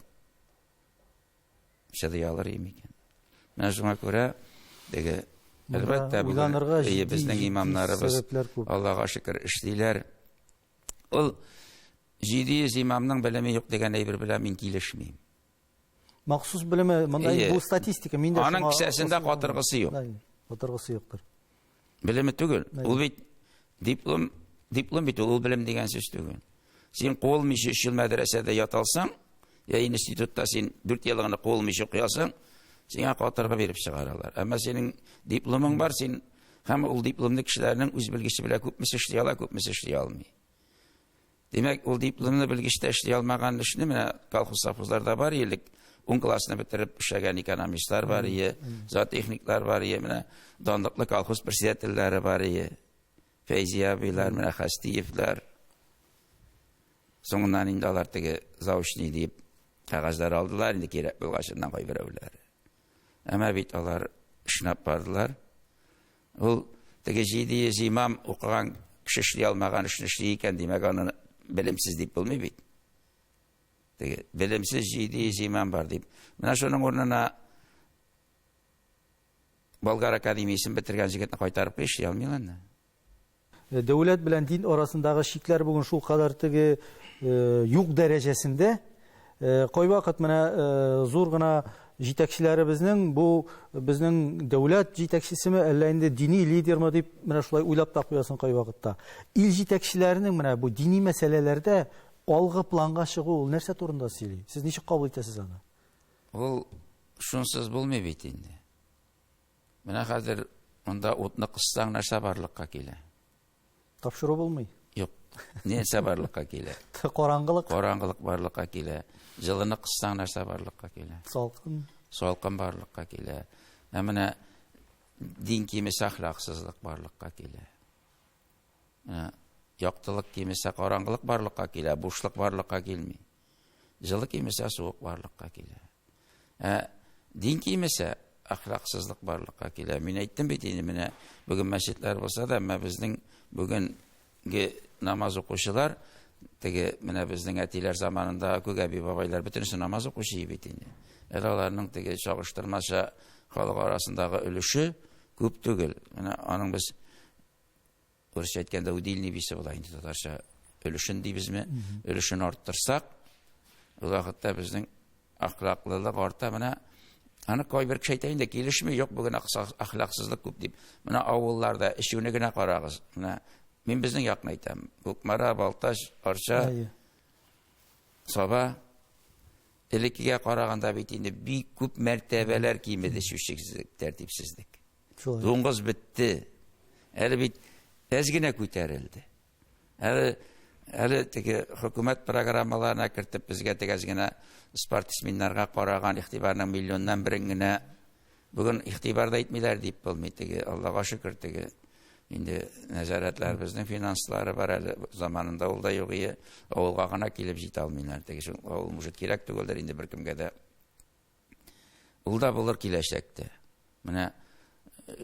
чыдый алыр иде микән? Менә шуңа күрә теге әлбәттә бүген безнең имамнарыбыз Аллага шөкер эшлиләр. Ул 700 имамның белеме юк дигән әйбер белән мин килешмим. Махсус белеме, монда бу статистика, мин дә Аның кесәсендә катыргысы юк. Катыргысы юктыр. Белеме түгел. Ул бит диплом, диплом бит ул белем дигән сүз түгел. Син куылмыйча 3 ел мәдрәсәдә ята алсаң, я институтта син 4 ел гына куылмыйча укый алсаң, сиңа катыргы биреп чыгаралар. Әмма синең дипломың бар, син һәм ул дипломны кешеләрнең үз белгече белән күпмесе эшли ала, күпмесе эшли алмый. Димәк, ул дипломны белгечтә эшли алмаган эшне менә колхоз совхозларда бар элек 10 классны бетереп эшләгән экономистлар бар ие, зоотехниклар бар ие, менә данлыклы колхоз председательләре бар ие. Фәйзия абыйлар, менә Хәстиевләр. Соңыннан инде алар теге заочный дип кәгазьләр алдылар, инде кирәк булгачыннан кайберәүләре. Әмма бит алар эшнәп бардылар. Ул теге 700 имам укыган кеше эшли алмаган эшне эшли икән, димәк, аны белемсез дип булмый бит. Теге белемсез 700 имам бар дип. Менә шуның урынына Болгар академиясен бетергән җегетне кайтарып куй, эшли алмыйлар аны. Дәүләт белән дин арасындагы чикләр бүген шул кадәр теге юк дәрәҗәсендә. Кайвакыт менә зур гына җитәкчеләребезнең бу безнең дәүләт җитәкчесеме, әллә инде дини лидермы дип менә шулай уйлап та куясың кайвакытта. Ил җитәкчеләренең менә бу дини мәсьәләләрдә алгы планга чыгу ул нәрсә турында сөйли? Сез ничек кабул итәсез аны? Ул шунсыз булмый бит инде. Менә хәзер монда утны кыссаң нәрсә барлыкка килә? Тапшыру булмый. Юк. Нәрсә барлыкка килә? Караңгылык. Караңгылык барлыкка килә. Җылыны кыссаң нәрсә барлыкка килә? Салкын. Салкын барлыкка килә. Ә менә дин кимесә әхлаксызлык барлыкка килә. Менә яктылык кимесә караңгылык барлыкка килә, бушлык барлыкка килми. Җылы кимесә суык барлыкка килә. Ә дин кимесә, әхлаксызлык барлыкка килә. Мин әйттем бит инде, менә бүген мәчетләр булса да, әмма безнең бүгенге намаз укучылар, теге менә безнең әтиләр заманында күк әби бабайлар бөтенесе намаз укучы бит инде. Әле аларның теге чагыштырмача халык арасындагы өлеше күп түгел. Менә аның без Урысча әйткәндә удельный весы була инде татарча өлешен дибезме? Өлешен арттырсак, ул вакытта безнең әхлаклылык арта. Менә аны кайбер кеше әйтә инде, килешми, юк, бүген әхлаксызлык күп дип. Менә авылларда эчүне генә карагыз. Менә мин безнең якны әйтәм. Кукмара, Балтач, Арча, Саба. Элеккегә караганда бит инде бик күп мәртәбәләр кимеде эчүчесезлек, тәртипсезлек. Шулай. Дуңгыз бетте. Әле бит әз генә күтәрелде. Әле әле теге хөкүмәт программаларына кертеп безгә теге әз генә спортсменнарга караган игътибарның миллионнан берен генә бүген игътибар да итмиләр дип булмый теге Аллага шөкер теге инде нәзарәтләребезнең финанслары бар әле заманында ул да юк ие авылга гына килеп җитә алмыйлар теге шул авыл может кирәк түгелдер инде беркемгә дә Ул да булыр киләчәктә. Менә э,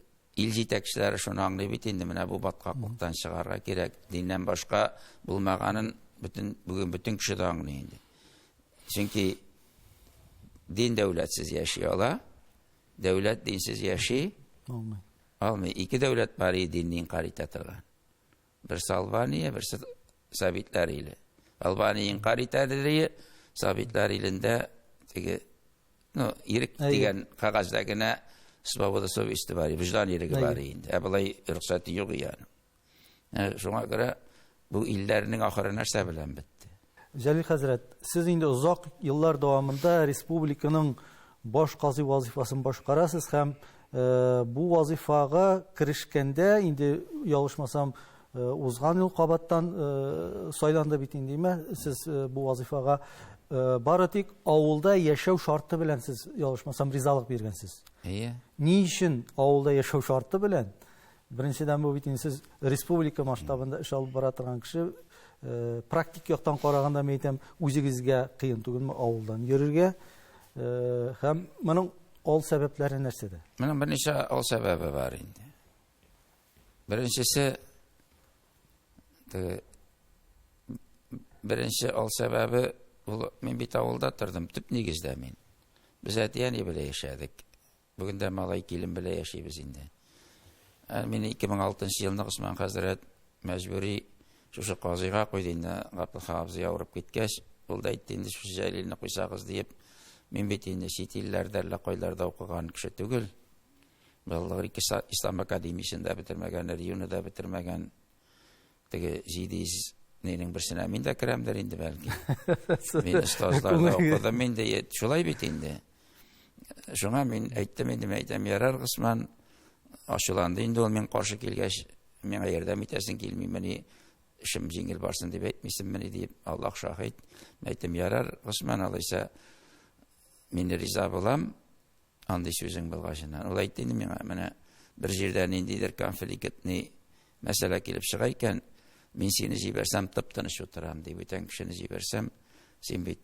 ил җитәкчеләре шуны аңлый бит инде, менә бу баткаклыктан чыгарга кирәк. Диннән башка булмаганын бөтен бүген бөтен кеше дә аңлый инде. Чөнки дин дәүләтсез яши ала, дәүләт динсез яши алмый. Алмый. Ике дәүләт бар иде динне инкарь итә торган. Берсе Албания, берсе Советлар иле. Албания инкар итәдер, Советлар илендә теге, ну, ирек дигән кәгазьдә генә свобода совести бар, вөҗдан иреге бар инде. Ә болай рөхсәте юк ягъни. Шуңа күрә бу илләрнең ахыры нәрсә белән бетте? Җәлил хәзрәт, сез инде озак еллар дәвамында республиканың баш казый вазифасын башкарасыз һәм бу вазифага керешкәндә, инде ялгышмасам, узган ел кабаттан сайланды бит инде, димә, сез бу вазифага бары тик авылда яшәү шарты белән сез ялгышмасам ризалык биргәнсез. Әйе. Ни өчен авылда яшәү шарты белән? Беренчедән, бу бит инде сез республика масштабында эш алып бара торган кеше, э, практик яктан караганда мин әйтәм, үзегезгә кыен түгелме авылдан йөрергә? Э, һәм моның ал сәбәпләре нәрсәдә? Моның берничә ал сәбәбе бар инде. Беренчесе теге беренче ал сәбәбе ул мин бит авылда тордым, төп нигездә мин. Без әти-әни белән яшәдек. Бүген дә малай килен белән яшибез инде. Ә мине 2006 елны Госман хәзрәт мәҗбүри шушы казыйга куйды инде, Габделхак абзый авырып киткәч, ул да әйтте инде, шушы Җәлилне куйсагыз диеп. Мин бит инде чит илләрдә әллә кайларда укыган кеше түгел. Балалар ике Ислам академиясен дә бетермәгән, РЮны да бетермәгән. Теге 700 нинең берсенә мин дә керәмдер инде бәлки. Мин остазларда укыдым инде, шулай бит инде. Шуңа мин әйттем инде, мин әйтәм, ярар, Госман, ачуланды инде ул мин каршы килгәч, миңа ярдәм итәсең килмимени, эшем җиңел барсын дип әйтмисеңмени дип, Аллаһ шаһит. Мин әйттем, ярар, Госман, алайса мин риза булам, андый сүзең булгачыннан. Ул әйтте инде миңа, менә бер җирдә ниндидер конфликтный мәсьәлә килеп чыга икән, мин сине җибәрсәм, тып-тыныч утырам, ди. Бүтән кешене җибәрсәм, син бит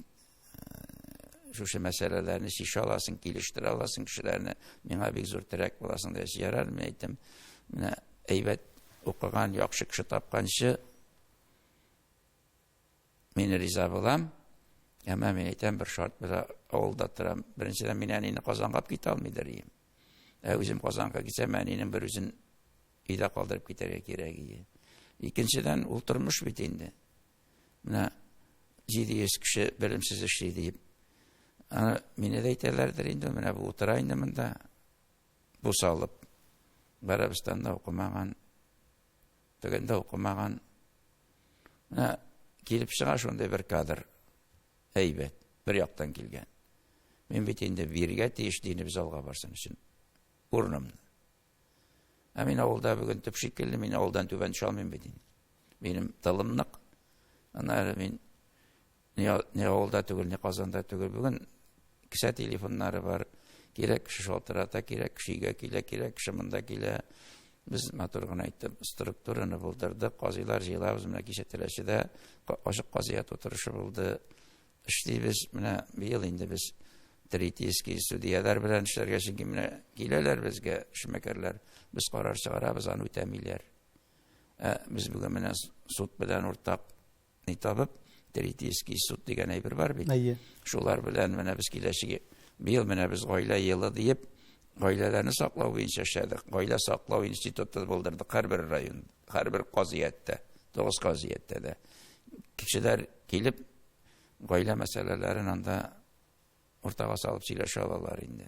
шушы мәсьәләләрне чишә аласың, килештерә аласың кешеләрне, миңа бик зур терәк буласың дигәч, ярар, мин әйттем, менә әйбәт укыган, яхшы кеше тапканчы, мин риза булам, әмма мин әйтәм, бер шарт белән авылда торам. Беренчедән, мин әнине Казанга алып китә алмыйдыр идем. Ә үзем Казанга китсәм, әнинең бер үзен өйдә калдырып китәргә кирәк иде. Икенчедән, ул тормыш бит инде. Менә 700 кеше белемсез эшли дип. Аны мине дә әйтәләрдер инде, менә бу утыра инде монда. Бу салып. Гарәбстанда укымаган, тегендә укымаган. Менә килеп чыга шундый бер кадр. Әйбәт, бер яктан килгән. Мин бит инде биргә тиеш динебез алга барсын өчен урынымны. Ә мин авылда бүген төп шикелле, мин авылдан түбән төшә алмыйм бит инде. Минем тылым нык. Аннары мин ни, ни авылда түгел, ни Казанда түгел. Бүген кесә телефоннары бар. Кирәк кеше шалтырата, кирәк кеше өйгә килә, кирәк кеше монда килә. Без матур гына итеп структураны булдырдык. Казыйлар җыелабыз. Менә кичә Теләчедә ачык казыят утырышы булды. Эшлибез. Менә быел инде без третейский судьялар белән эшләргә, чөнки менә киләләр безгә эшмәкәрләр. Без карар чыгарабыз, аны үтәмиләр. Ә без бүген менә суд белән уртак ни табып, третейский суд дигән әйбер бар бит. Әйе. Шулар белән менә без киләчәге быел менә без гаилә елы диеп, гаиләләрне саклау буенча эшләдек. Гаилә саклау институты булдырдык һәрбер район, һәрбер казыяттә, 9 казыяттә дә. Кешеләр килеп гаилә мәсьәләләрен анда уртага салып сөйләшә алалар инде.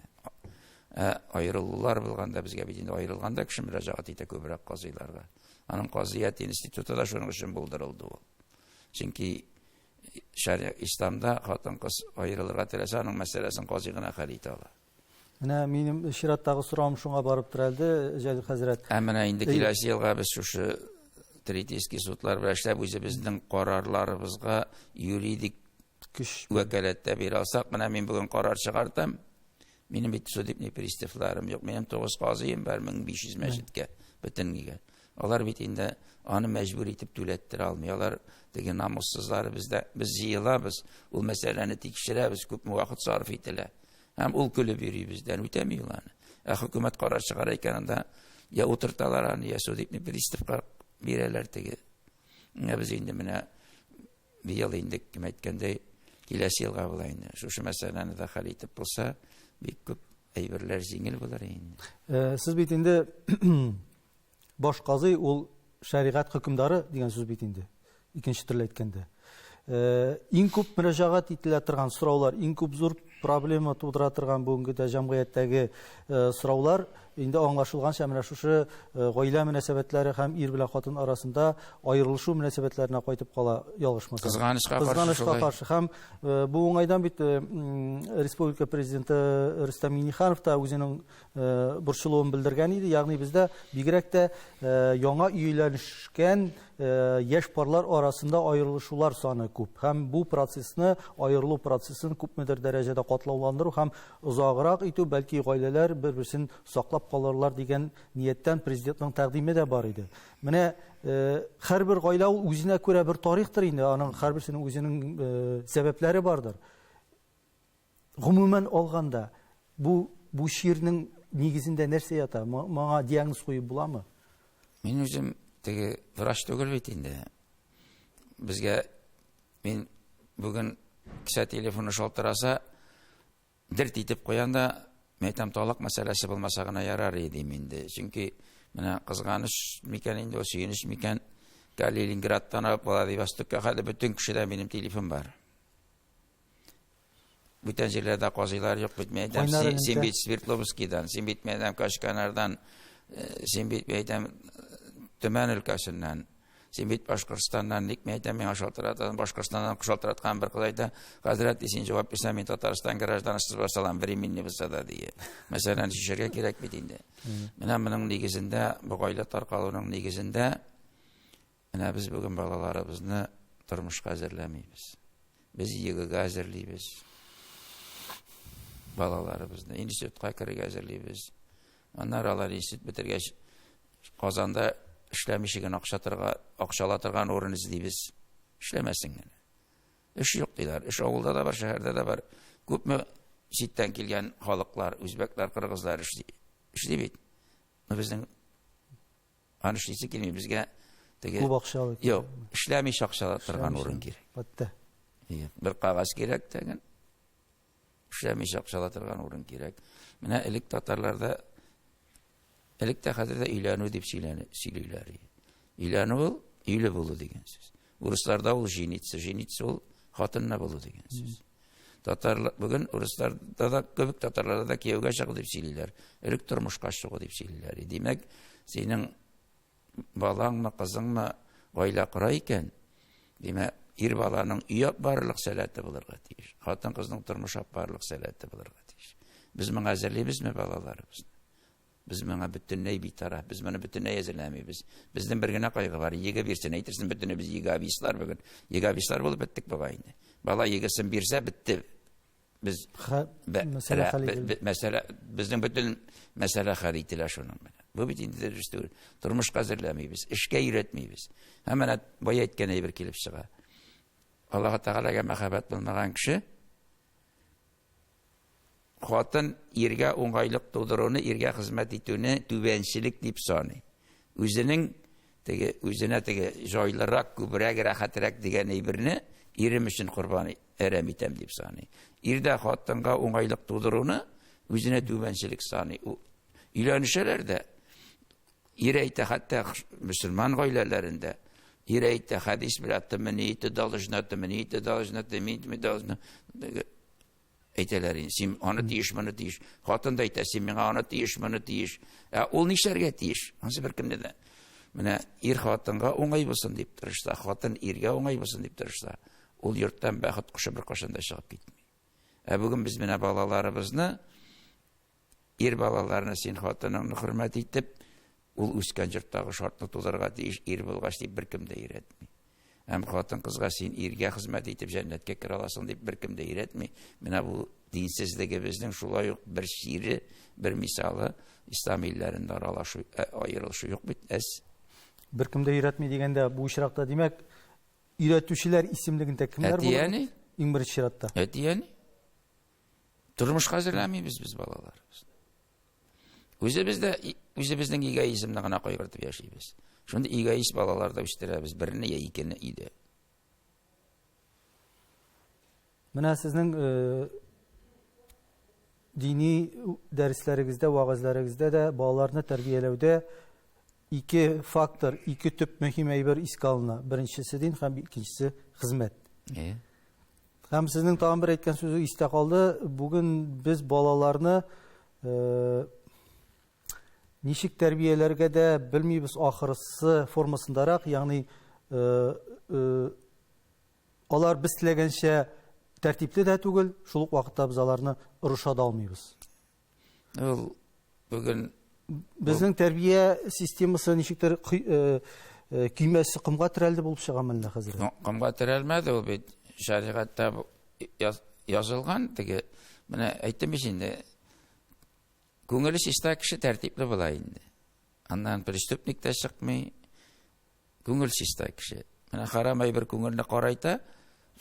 Ә аерылулар булганда безгә бит инде аерылганда кеше мөрәҗәгать итә күбрәк казыйларга. Аның казыят институты да шуның өчен булдырылды ул. Чөнки шәригать исламда хатын-кыз аерылырга теләсә, аның мәсьәләсен казый гына хәл итә ала. Менә минем чираттагы соравым шуңа барып терәлде, Җәлил хәзрәт. Ә менә инде киләсе елга без шушы третейский судлар белән эшләп үзебезнең карарларыбызга юридик көч вәкаләт тә бирә алсак, менә мин бүген карар чыгартам, минем бит судебный приставларым юк, минем 9 казыем бар, 1500 мәчеткә, бөтен нигә. Алар бит инде аны мәҗбүр итеп түләттерә алмый. Алар теге намуссызлары бездә, без җыелабыз, ул мәсьәләне тикшерәбез, күпме вакыт сарыф ителә. Һәм ул көлеп йөри бездән, үтәми ул аны. Ә хөкүмәт карар чыгара икән анда, я утырталар аны, я судебный приставка бирәләр теге. Менә без инде менә быел инде, кем әйткәндәй, киләсе елга була инде. Шушы мәсьәләне дә хәл итеп булса, бик күп әйберләр җиңел булыр инде. Э, сез бит инде баш казый ул шәригать хөкемдары дигән сүз бит инде. Икенче төрле әйткәндә. Э, иң күп мөрәҗәгать ителә торган сораулар, иң күп зур проблема тудыра торган бүгенге дә җәмгыятьтәге э, сораулар инде аңлашылганча менә шушы э, гаилә мөнәсәбәтләре һәм ир белән хатын арасында аерылышу мөнәсәбәтләренә кайтып кала, ялгышмасам. Кызганычка каршы. Кызганычка каршы. Һәм бу уңайдан бит республика президенты Рөстәм Миңнеханов та үзенең борчылуын белдергән иде. Ягъни бездә бигрәк тә яңа өйләнешкән яшь парлар арасында аерылышулар саны күп. Һәм бу процессны, аерылу процессын күпмедер дәрәҗәдә катлауландыру һәм озаграк итү, бәлки гаиләләр бер-берсен саклап калырлар дигән нияттән президентның тәкъдиме дә бар иде. Менә һәрбер гаилә ул үзенә күрә бер тарихтыр инде, аның һәрберсенең үзенең сәбәпләре бардыр. Гомумән алганда, бу бу чирнең нигезендә нәрсә ята? Моңа диагноз куеп буламы? Мин үзем теге врач түгел бит инде. Безгә мин бүген кесә телефоны шалтыраса, дерт итеп куям да, мин әйтәм, талак мәсьәләсе булмаса гына ярар иде дим инде. Чөнки менә кызганыч микән инде, сөенеч микән, Калининградтан алып Владивостокка хәтле бөтен кешедә минем телефон бар. Бүтән җирләрдә казыйлар юк бит, мин әйтәм, Кайнар син элемтә. бит Свердловскийдан, син бит, мин әйтәм, Кашканардан, син бит, мин әйтәм, Төмән өлкәсеннән, син бит Башкортстаннан, ник мин әйтәм, миңа шалтыратан, Башкортстаннан шалтыраткан бер кыз әйтә, хәзрәт, син җавап бирсәң, мин Татарстан гражданысыз булса алам, временный булса да, ди. Мәсәлән, чишәргә кирәк бит инде. Менә моның нигезендә, бу гаилә таркалуның нигезендә, менә без бүген балаларыбызны тормышка әзерләмибез. Без ЕГЭга әзерлибез. Балаларыбызны институтка керергә әзерлибез. Аннары алар институт бетергәч, Казанда эшләмичә генә акчала торган урын эзлибез. Эшләмәсен генә. Эш юк диләр. Эш авылда да бар, шәһәрдә дә бар. Күпме читтән килгән халыклар, үзбәкләр, кыргызлар эшли. Эшли бит. Но безнең аны эшлисе килми. Безгә теге Күп акча алып. Юк, эшләмичә акча ала торган урын кирәк. Бетте. Иә, бер кагаз кирәк тәген. Эшләмичә акча ала торган урын кирәк. Менә элек татарларда, элек тә хәзер дә өйләнү дип сөйлиләр. Өйләнү ул өйле булу дигән сүз. Урысларда ул жениться, жениться ул хатынна булу дигән сүз. Татарлар бүген урысларда да кебек татарларда да кияүгә чыгу дип сөйлиләр. Элек тормышка чыгу дип сөйлиләр. Димәк, синең балаңмы, кызыңмы гаилә кора икән, димәк, ир баланың өй алып барырлык сәләте булырга тиеш. Хатын-кызның тормыш алып барырлык сәләте булырга тиеш. Без моңа әзерлибезме балаларыбызны? Без моңа бөтенләй битараф, без моны бөтенләй әзерләмибез. Безнең бер генә кайгы бар, ЕГЭ бирсен, әйтерсең, бөтенебез ЕГЭ-абистлар бүген. ЕГЭ-абистлар булып беттек бугай инде. Бала ЕГЭсен бирсә, бетте. Без мәсьәлә хәл ителде. Мәсьәлә, безнең бөтен мәсьәлә хәл ителә шуның белән. Бу бит инде дөрес түгел. Тормышка әзерләмибез, эшкә өйрәтмибез. Һәм менә бая әйткән әйбер килеп чыга. Аллаһ Тәгаләгә мәхәббәт булмаган кеше хатын иргә уңайлык тудыруны, иргә хезмәт итүне түбәнчелек дип саный. Үзенең теге, үзенә теге җайлырак, күбрәк, рәхәтрәк дигән әйберне ирем өчен корбан әрәм итәм дип саный. Ир дә хатынга уңайлык тудыруны үзенә түбәнчелек саный. Өйләнешәләр дә, ир әйтә, хәтта мөселман гаиләләрендә, ир әйтә, хәдис белән, ты мне это должна, ты мне это должна, ты мне это должна. Әйтәләр инде, син аны тиеш, моны тиеш. Хатын да әйтә, син миңа аны тиеш, моны тиеш. Ә ул нишләргә тиеш? Ансы беркемне дә. Менә ир хатынга уңай булсын дип тырышса, хатын иргә уңай булсын дип тырышса, ул йорттан бәхет кошы беркайчан да чыгып китми. Ә бүген без менә балаларыбызны, ир балаларны син хатыныңны хөрмәт итеп, ул үскән йорттагы шартны тудырырга тиеш, ир булгач дип беркем дә өйрәтми. Һәм хатын-кызга син иргә хезмәт итеп җәннәткә керә аласың дип беркем дә өйрәтми. Менә бу динсезлегебезнең шулай ук бер чире, бер мисалы, ислам илләрендә аралашу, аерылышу юк бит, әз. Беркем дә өйрәтми дигәндә, бу очракта, димәк, өйрәтүчеләр исемлегендә кемнәр булыр? Әти-әни. Иң беренче чиратта. Әти-әни. Тормышка әзерләмибез без балаларыбызны. Үзебез дә үзебезнең эгоизмны гына кайгыртып яшибез. Шундый эгоист балалар да үстерәбез, берне я икене өйдә. Менә сезнең дини дәресләрегездә, вәгазьләрегездә дә балаларны тәрбияләүдә ике фактор, ике төп мөһим әйбер искә алына. Беренчесе дин һәм икенчесе хезмәт. Һәм сезнең тагын бер әйткән сүзе истә калды. Бүген без балаларны ничек тәрбияләргә дә белмибез ахырысы формасындарак, ягъни алар без теләгәнчә тәртипле дә түгел, шул ук вакытта без аларны орыша да алмыйбыз. Ул бүген безнең тәрбия системасы ничектер көймәсе комга терәлде булып чыга мәллә хәзер? Комга терәлмәде ул бит. Шәригатьтә язылган теге, менә әйттем бит инде, күңеле чиста кеше тәртипле була инде. Аннан преступник та чыкмый, күңел чиста кеше. Менә харам әйбер күңелне карайта,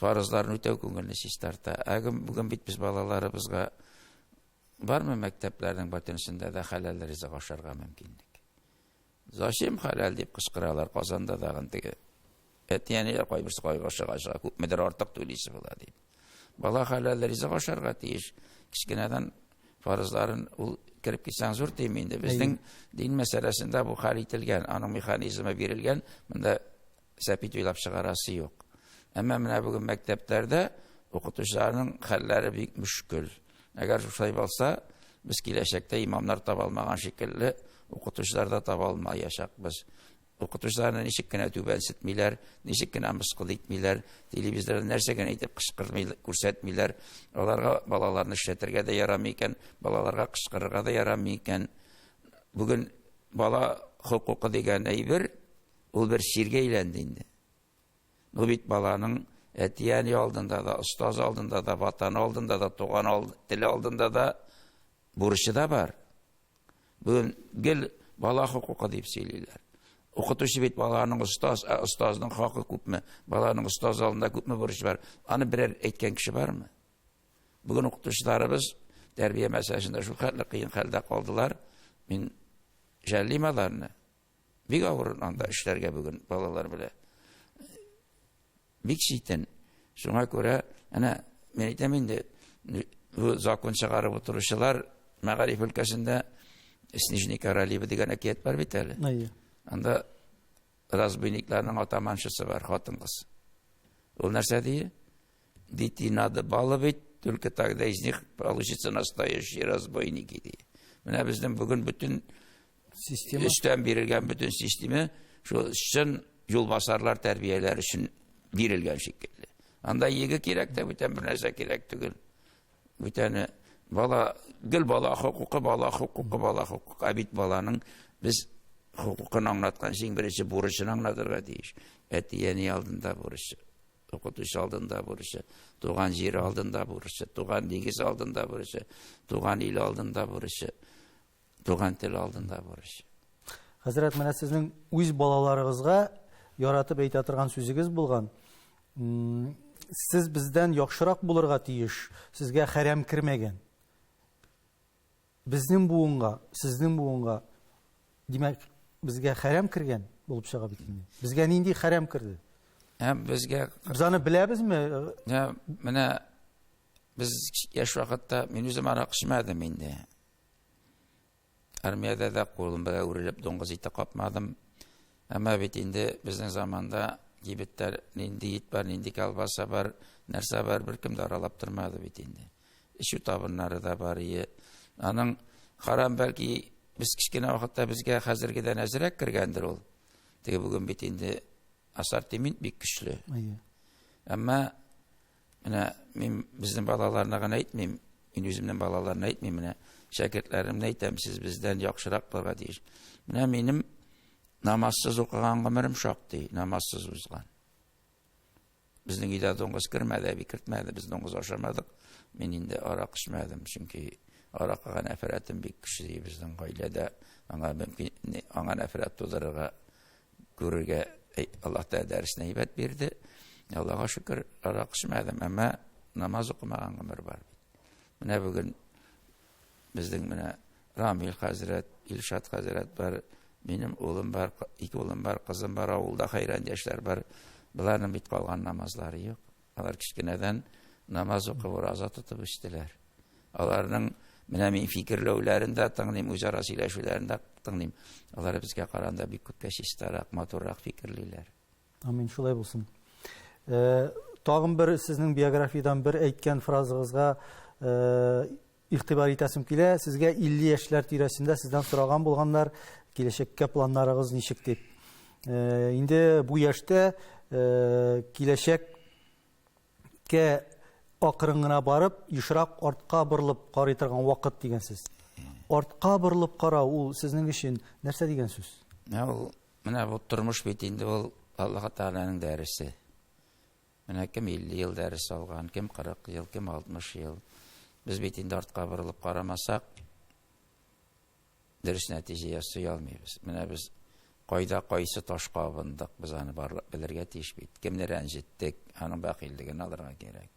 фарызларны үтәү күңелне чистарта. Ә бүген бит без балаларыбызга бармы мәктәпләрнең бөтенесендә дә хәләл ризык ашарга мөмкинлек? Зачем хәләл дип кычкыралар Казанда тагын теге. Әти-әниләр кайберсе кайгы ашыга чыга, күпмедер артык түлисе була дип. Бала хәләл ризык ашарга тиеш. Кечкенәдән фарызларын ул кереп китсәң зур тим инде. Безнең дин мәсьәләсендә бу хәл ителгән, аның механизмы бирелгән, монда сәпит уйлап чыгарасы юк. Әмма менә бүген мәктәпләрдә Укытучыларның хәлләре бик мөшкел. Әгәр шулай булса, без киләчәктә имамнар таба алмаган шикелле, укытучылар да таба алмаячакбыз. Укытучыларны ничек кенә түбәнсетмиләр, ничек кенә мыскыл итмиләр, телевизорда нәрсә генә әйтеп кычкырмый, күрсәтмиләр. Аларга балаларны эшләтергә дә ярамый икән, балаларга кычкырырга да ярамый икән. Бүген бала хокукы дигән әйбер ул бер чиргә әйләнде инде. Бу бит баланың әти-әни алдында да, остаз алдында да, ватан алдында да, туган ал, теле алдында да бурычы да бар. Бүген гел бала хокукы дип сөйлиләр. Укытучы бит баланың остаз, ә остазның хакы күпме? Баланың остаз алдында күпме бурычы бар? Аны берәр әйткән кеше бармы? Бүген укытучыларыбыз тәрбия мәсьәләсендә шул хәтле кыен хәлдә калдылар. Мин жәллим аларны. Бик авыр анда эшләргә бүген балалар белән. Бик читен. Шуңа күрә, әнә, мин әйтәм инде, бу закон чыгарып утыручылар мәгариф өлкәсендә Снежный королева дигән әкият бар бит әле. Әйе. Анда разбойникларның атаманшысы бар, хатын-кыз. Ул нәрсә ди? Детей надо баловать, только тогда из них получится настоящие разбойники, ди. Менә безнең бүген бөтен система өстән бирелгән бөтен система шул чын юлбасарлар тәрбияләр өчен бирелгән шикелле. Анда еге кирәк тә, бүтән бер нәрсә кирәк түгел. Бүтәне бала гел бала хокукы, бала хокукы, бала хокукы. Ә бит баланың без хокукын аңлатканчы иң беренче бурычын аңлатырга тиеш. Әти-әни алдында бурычы, укытучы алдында бурычы, туган җир алдында бурычы, туган нигез алдында бурычы, туган ил алдында бурычы, туган тел алдында бурычы. Хәзрәт, менә сезнең үз балаларыгызга яратып әйтә торган сүзегез булган. Сез бездән яхшырак булырга тиеш, сезгә хәрәм кермәгән. Безнең буынга, сезнең буынга, димәк, безгә хәрәм кергән булып чыга бит инде. Безгә нинди хәрәм керде? Ә безгә Без аны беләбезме? Ә, менә без яшь вакытта мин үзем арак эчмәдем инде. Армиядә дә кулым белән үрелеп дуңгыз ите капмадым. Әмма бит инде безнең заманда кибеттә нинди ит бар, нинди колбаса бар, нәрсә бар, беркем дә аралап тормады бит инде. Эчү табыннары да бар ие. Аның харам бәлки без кечкенә вакытта безгә хәзергедән әзрәк кергәндер ул. Теге бүген бит инде ассортимент бик көчле. Әйе. Әмма менә мин безнең балаларны гына әйтмим, мин үземнең балаларны әйтмим, менә шәкертләремне әйтәм, сез бездән яхшырак булырга тиеш. Менә минем намазсыз укыган гомерем шактый, намазсыз узган. Безнең өйдә дуңгыз кермәде, әби кертмәде, без дуңгыз ашамадык. Мин инде арак эчмәдем, чөнки аракыга нәфрәтем бик көчле безнең гаиләдә. Аңа мөмкин, аңа нәфрәт тудырырга күрергә Аллаһ Тәгалә дәресне әйбәт бирде. Аллаһка шөкер, арак эчмәдем, әмма намаз укымаган гомер бар бит. Менә бүген безнең менә Рамил хәзрәт, Илшат хәзрәт бар, минем улым бар, ике улым бар, кызым бар, авылда хәйран яшьләр бар. Боларның бит калган намазлары юк. Алар кечкенәдән намаз укып, ураза тотып үстеләр. Аларның менә мин фикерләүләрен дә тыңлыйм, үзара сөйләшүләрен дә тыңлыйм. Алар безгә караганда бик күпкә чистарак, матуррак фикерлиләр. Амин, шулай булсын. Э, тагын бер сезнең биографиядән бер әйткән фразыгызга э, игътибар итәсем килә. Сезгә 50 яшьләр тирәсендә сездән сораган булганнар, киләчәккә планнарыгыз ничек дип. Э, инде бу яшьтә э, киләчәккә акрын гына барып, ешрак артка борылып карый торган вакыт дигән сүз. Артка борылып карау ул сезнең өчен нәрсә дигән сүз? Менә ул, менә бу тормыш бит инде ул Аллаһ Тәгаләнең дәресе. Менә кем 50 ел дәрес алган, кем 40 ел, кем 60 ел. Без бит инде артка борылып карамасак, дөрес нәтиҗә ясый алмыйбыз. Менә без кайда кайсы ташка абындык, без аны барлык белергә тиеш бит. Кемне рәнҗеттек, аның бәхиллеген алырга кирәк.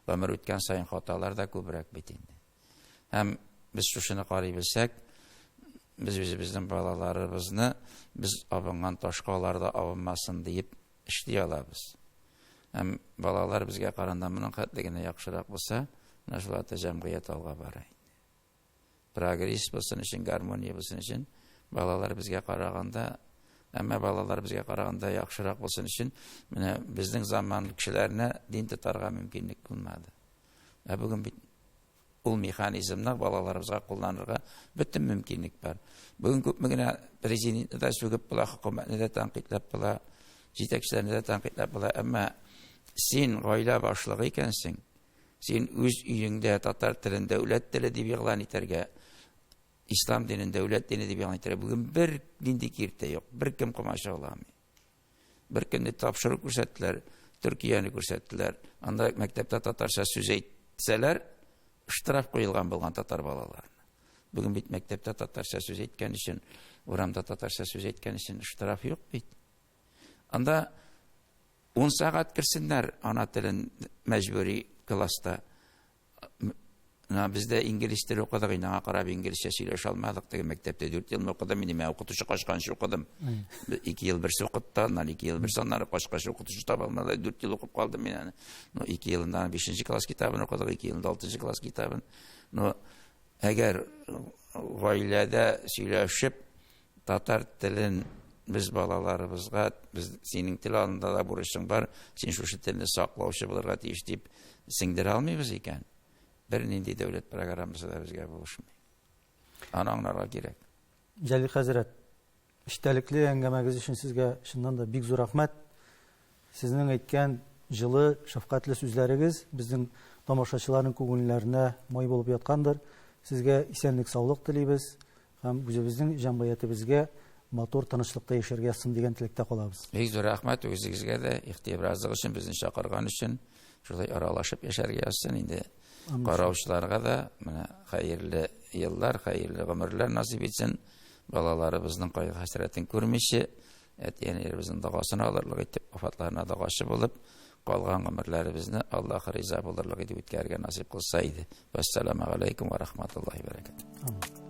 Гомер үткән саен хаталар да күбрәк бит инде. Һәм без шушыны карый белсәк, без үзебезнең балаларыбызны без абынган ташка алар да абынмасын диеп эшли алабыз. Һәм балалар безгә караганда моның хәтле генә яхшырак булса, менә шул ата җәмгыять алга бара инде. Прогресс булсын өчен, гармония булсын өчен балалар безгә караганда Әмма балалар безгә караганда яхшырак булсын өчен, менә безнең заман кешеләренә дин тотарга мөмкинлек булмады. Ә бүген бит ул механизмны балаларыбызга кулланырга бөтен мөмкинлек бар. Бүген күпме генә президентны да сүгеп була, хөкүмәтне дә тәнкыйтьләп була, җитәкчеләрне дә тәнкыйтьләп була, әмма син гаилә башлыгы икәнсең, син үз өеңдә татар телен дәүләт теле дип игълан итәргә, Ислам динен дәүләт дине дип игълан итәргә бүген бер нинди киртә юк, беркем комачауламый. Бер көнне тапшыру күрсәттеләр, Төркияне күрсәттеләр. Анда мәктәптә татарча сүз әйтсәләр, штраф куелган булган татар балаларына. Бүген бит мәктәптә татарча сүз әйткән өчен, урамда татарча сүз әйткән өчен штраф юк бит. Анда 10 сәгать керсеннәр ана телен мәҗбүри класста. Менә без дә инглиз теле укыдык, инде аңа карап инглизчә сөйләшә алмадык. Теге мәктәптә 4 ел укыдым, инде мин укытучы качканчы укыдым. 2 ел берсе укытты, аннан 2 ел берсе, аннары качкач укытучы таба алмады. 4 ел укып калдым мин аны. Ну, 2 елында 5 класс китабын укыдык, 2 елында 6 класс китабын. Ну, әгәр гаиләдә сөйләшеп татар телен без балаларыбызга, без синең тел алдында да бурычың бар, син шушы телне саклаучы булырга тиеш дип сеңдерә алмыйбыз икән, бернинди дәүләт программасы да безгә булышмый. Аны аңларга кирәк. Җәлил хәзрәт, эчтәлекле әңгәмәгез өчен сезгә чыннан да бик зур рәхмәт. Сезнең әйткән җылы, шәфкатьле сүзләрегез безнең тамашачыларның күңелләренә май булып яткандыр. Сезгә исәнлек-саулык телибез һәм үзебезнең җәмгыятебезгә матур тынычлыкта яшәргә язсын дигән теләктә калабыз. Бик зур рәхмәт үзегезгә дә, игътибарыгыз өчен, безне чакырган өчен. Шулай аралашып яшәргә язсын инде. Караучыларга да менә хәерле еллар, хәерле гомерләр насыйп итсен. Балаларыбызның кайгы-хәсрәтен күрмичә, әти-әниләребезнең догасын алырлык итеп, вафатларына догачы булып, калган гомерләребезне Аллаһ риза булырлык итеп үткәрергә насыйп кылса иде. Вәссәламу алейкум ва рахматуллаһи ва баракатуһ.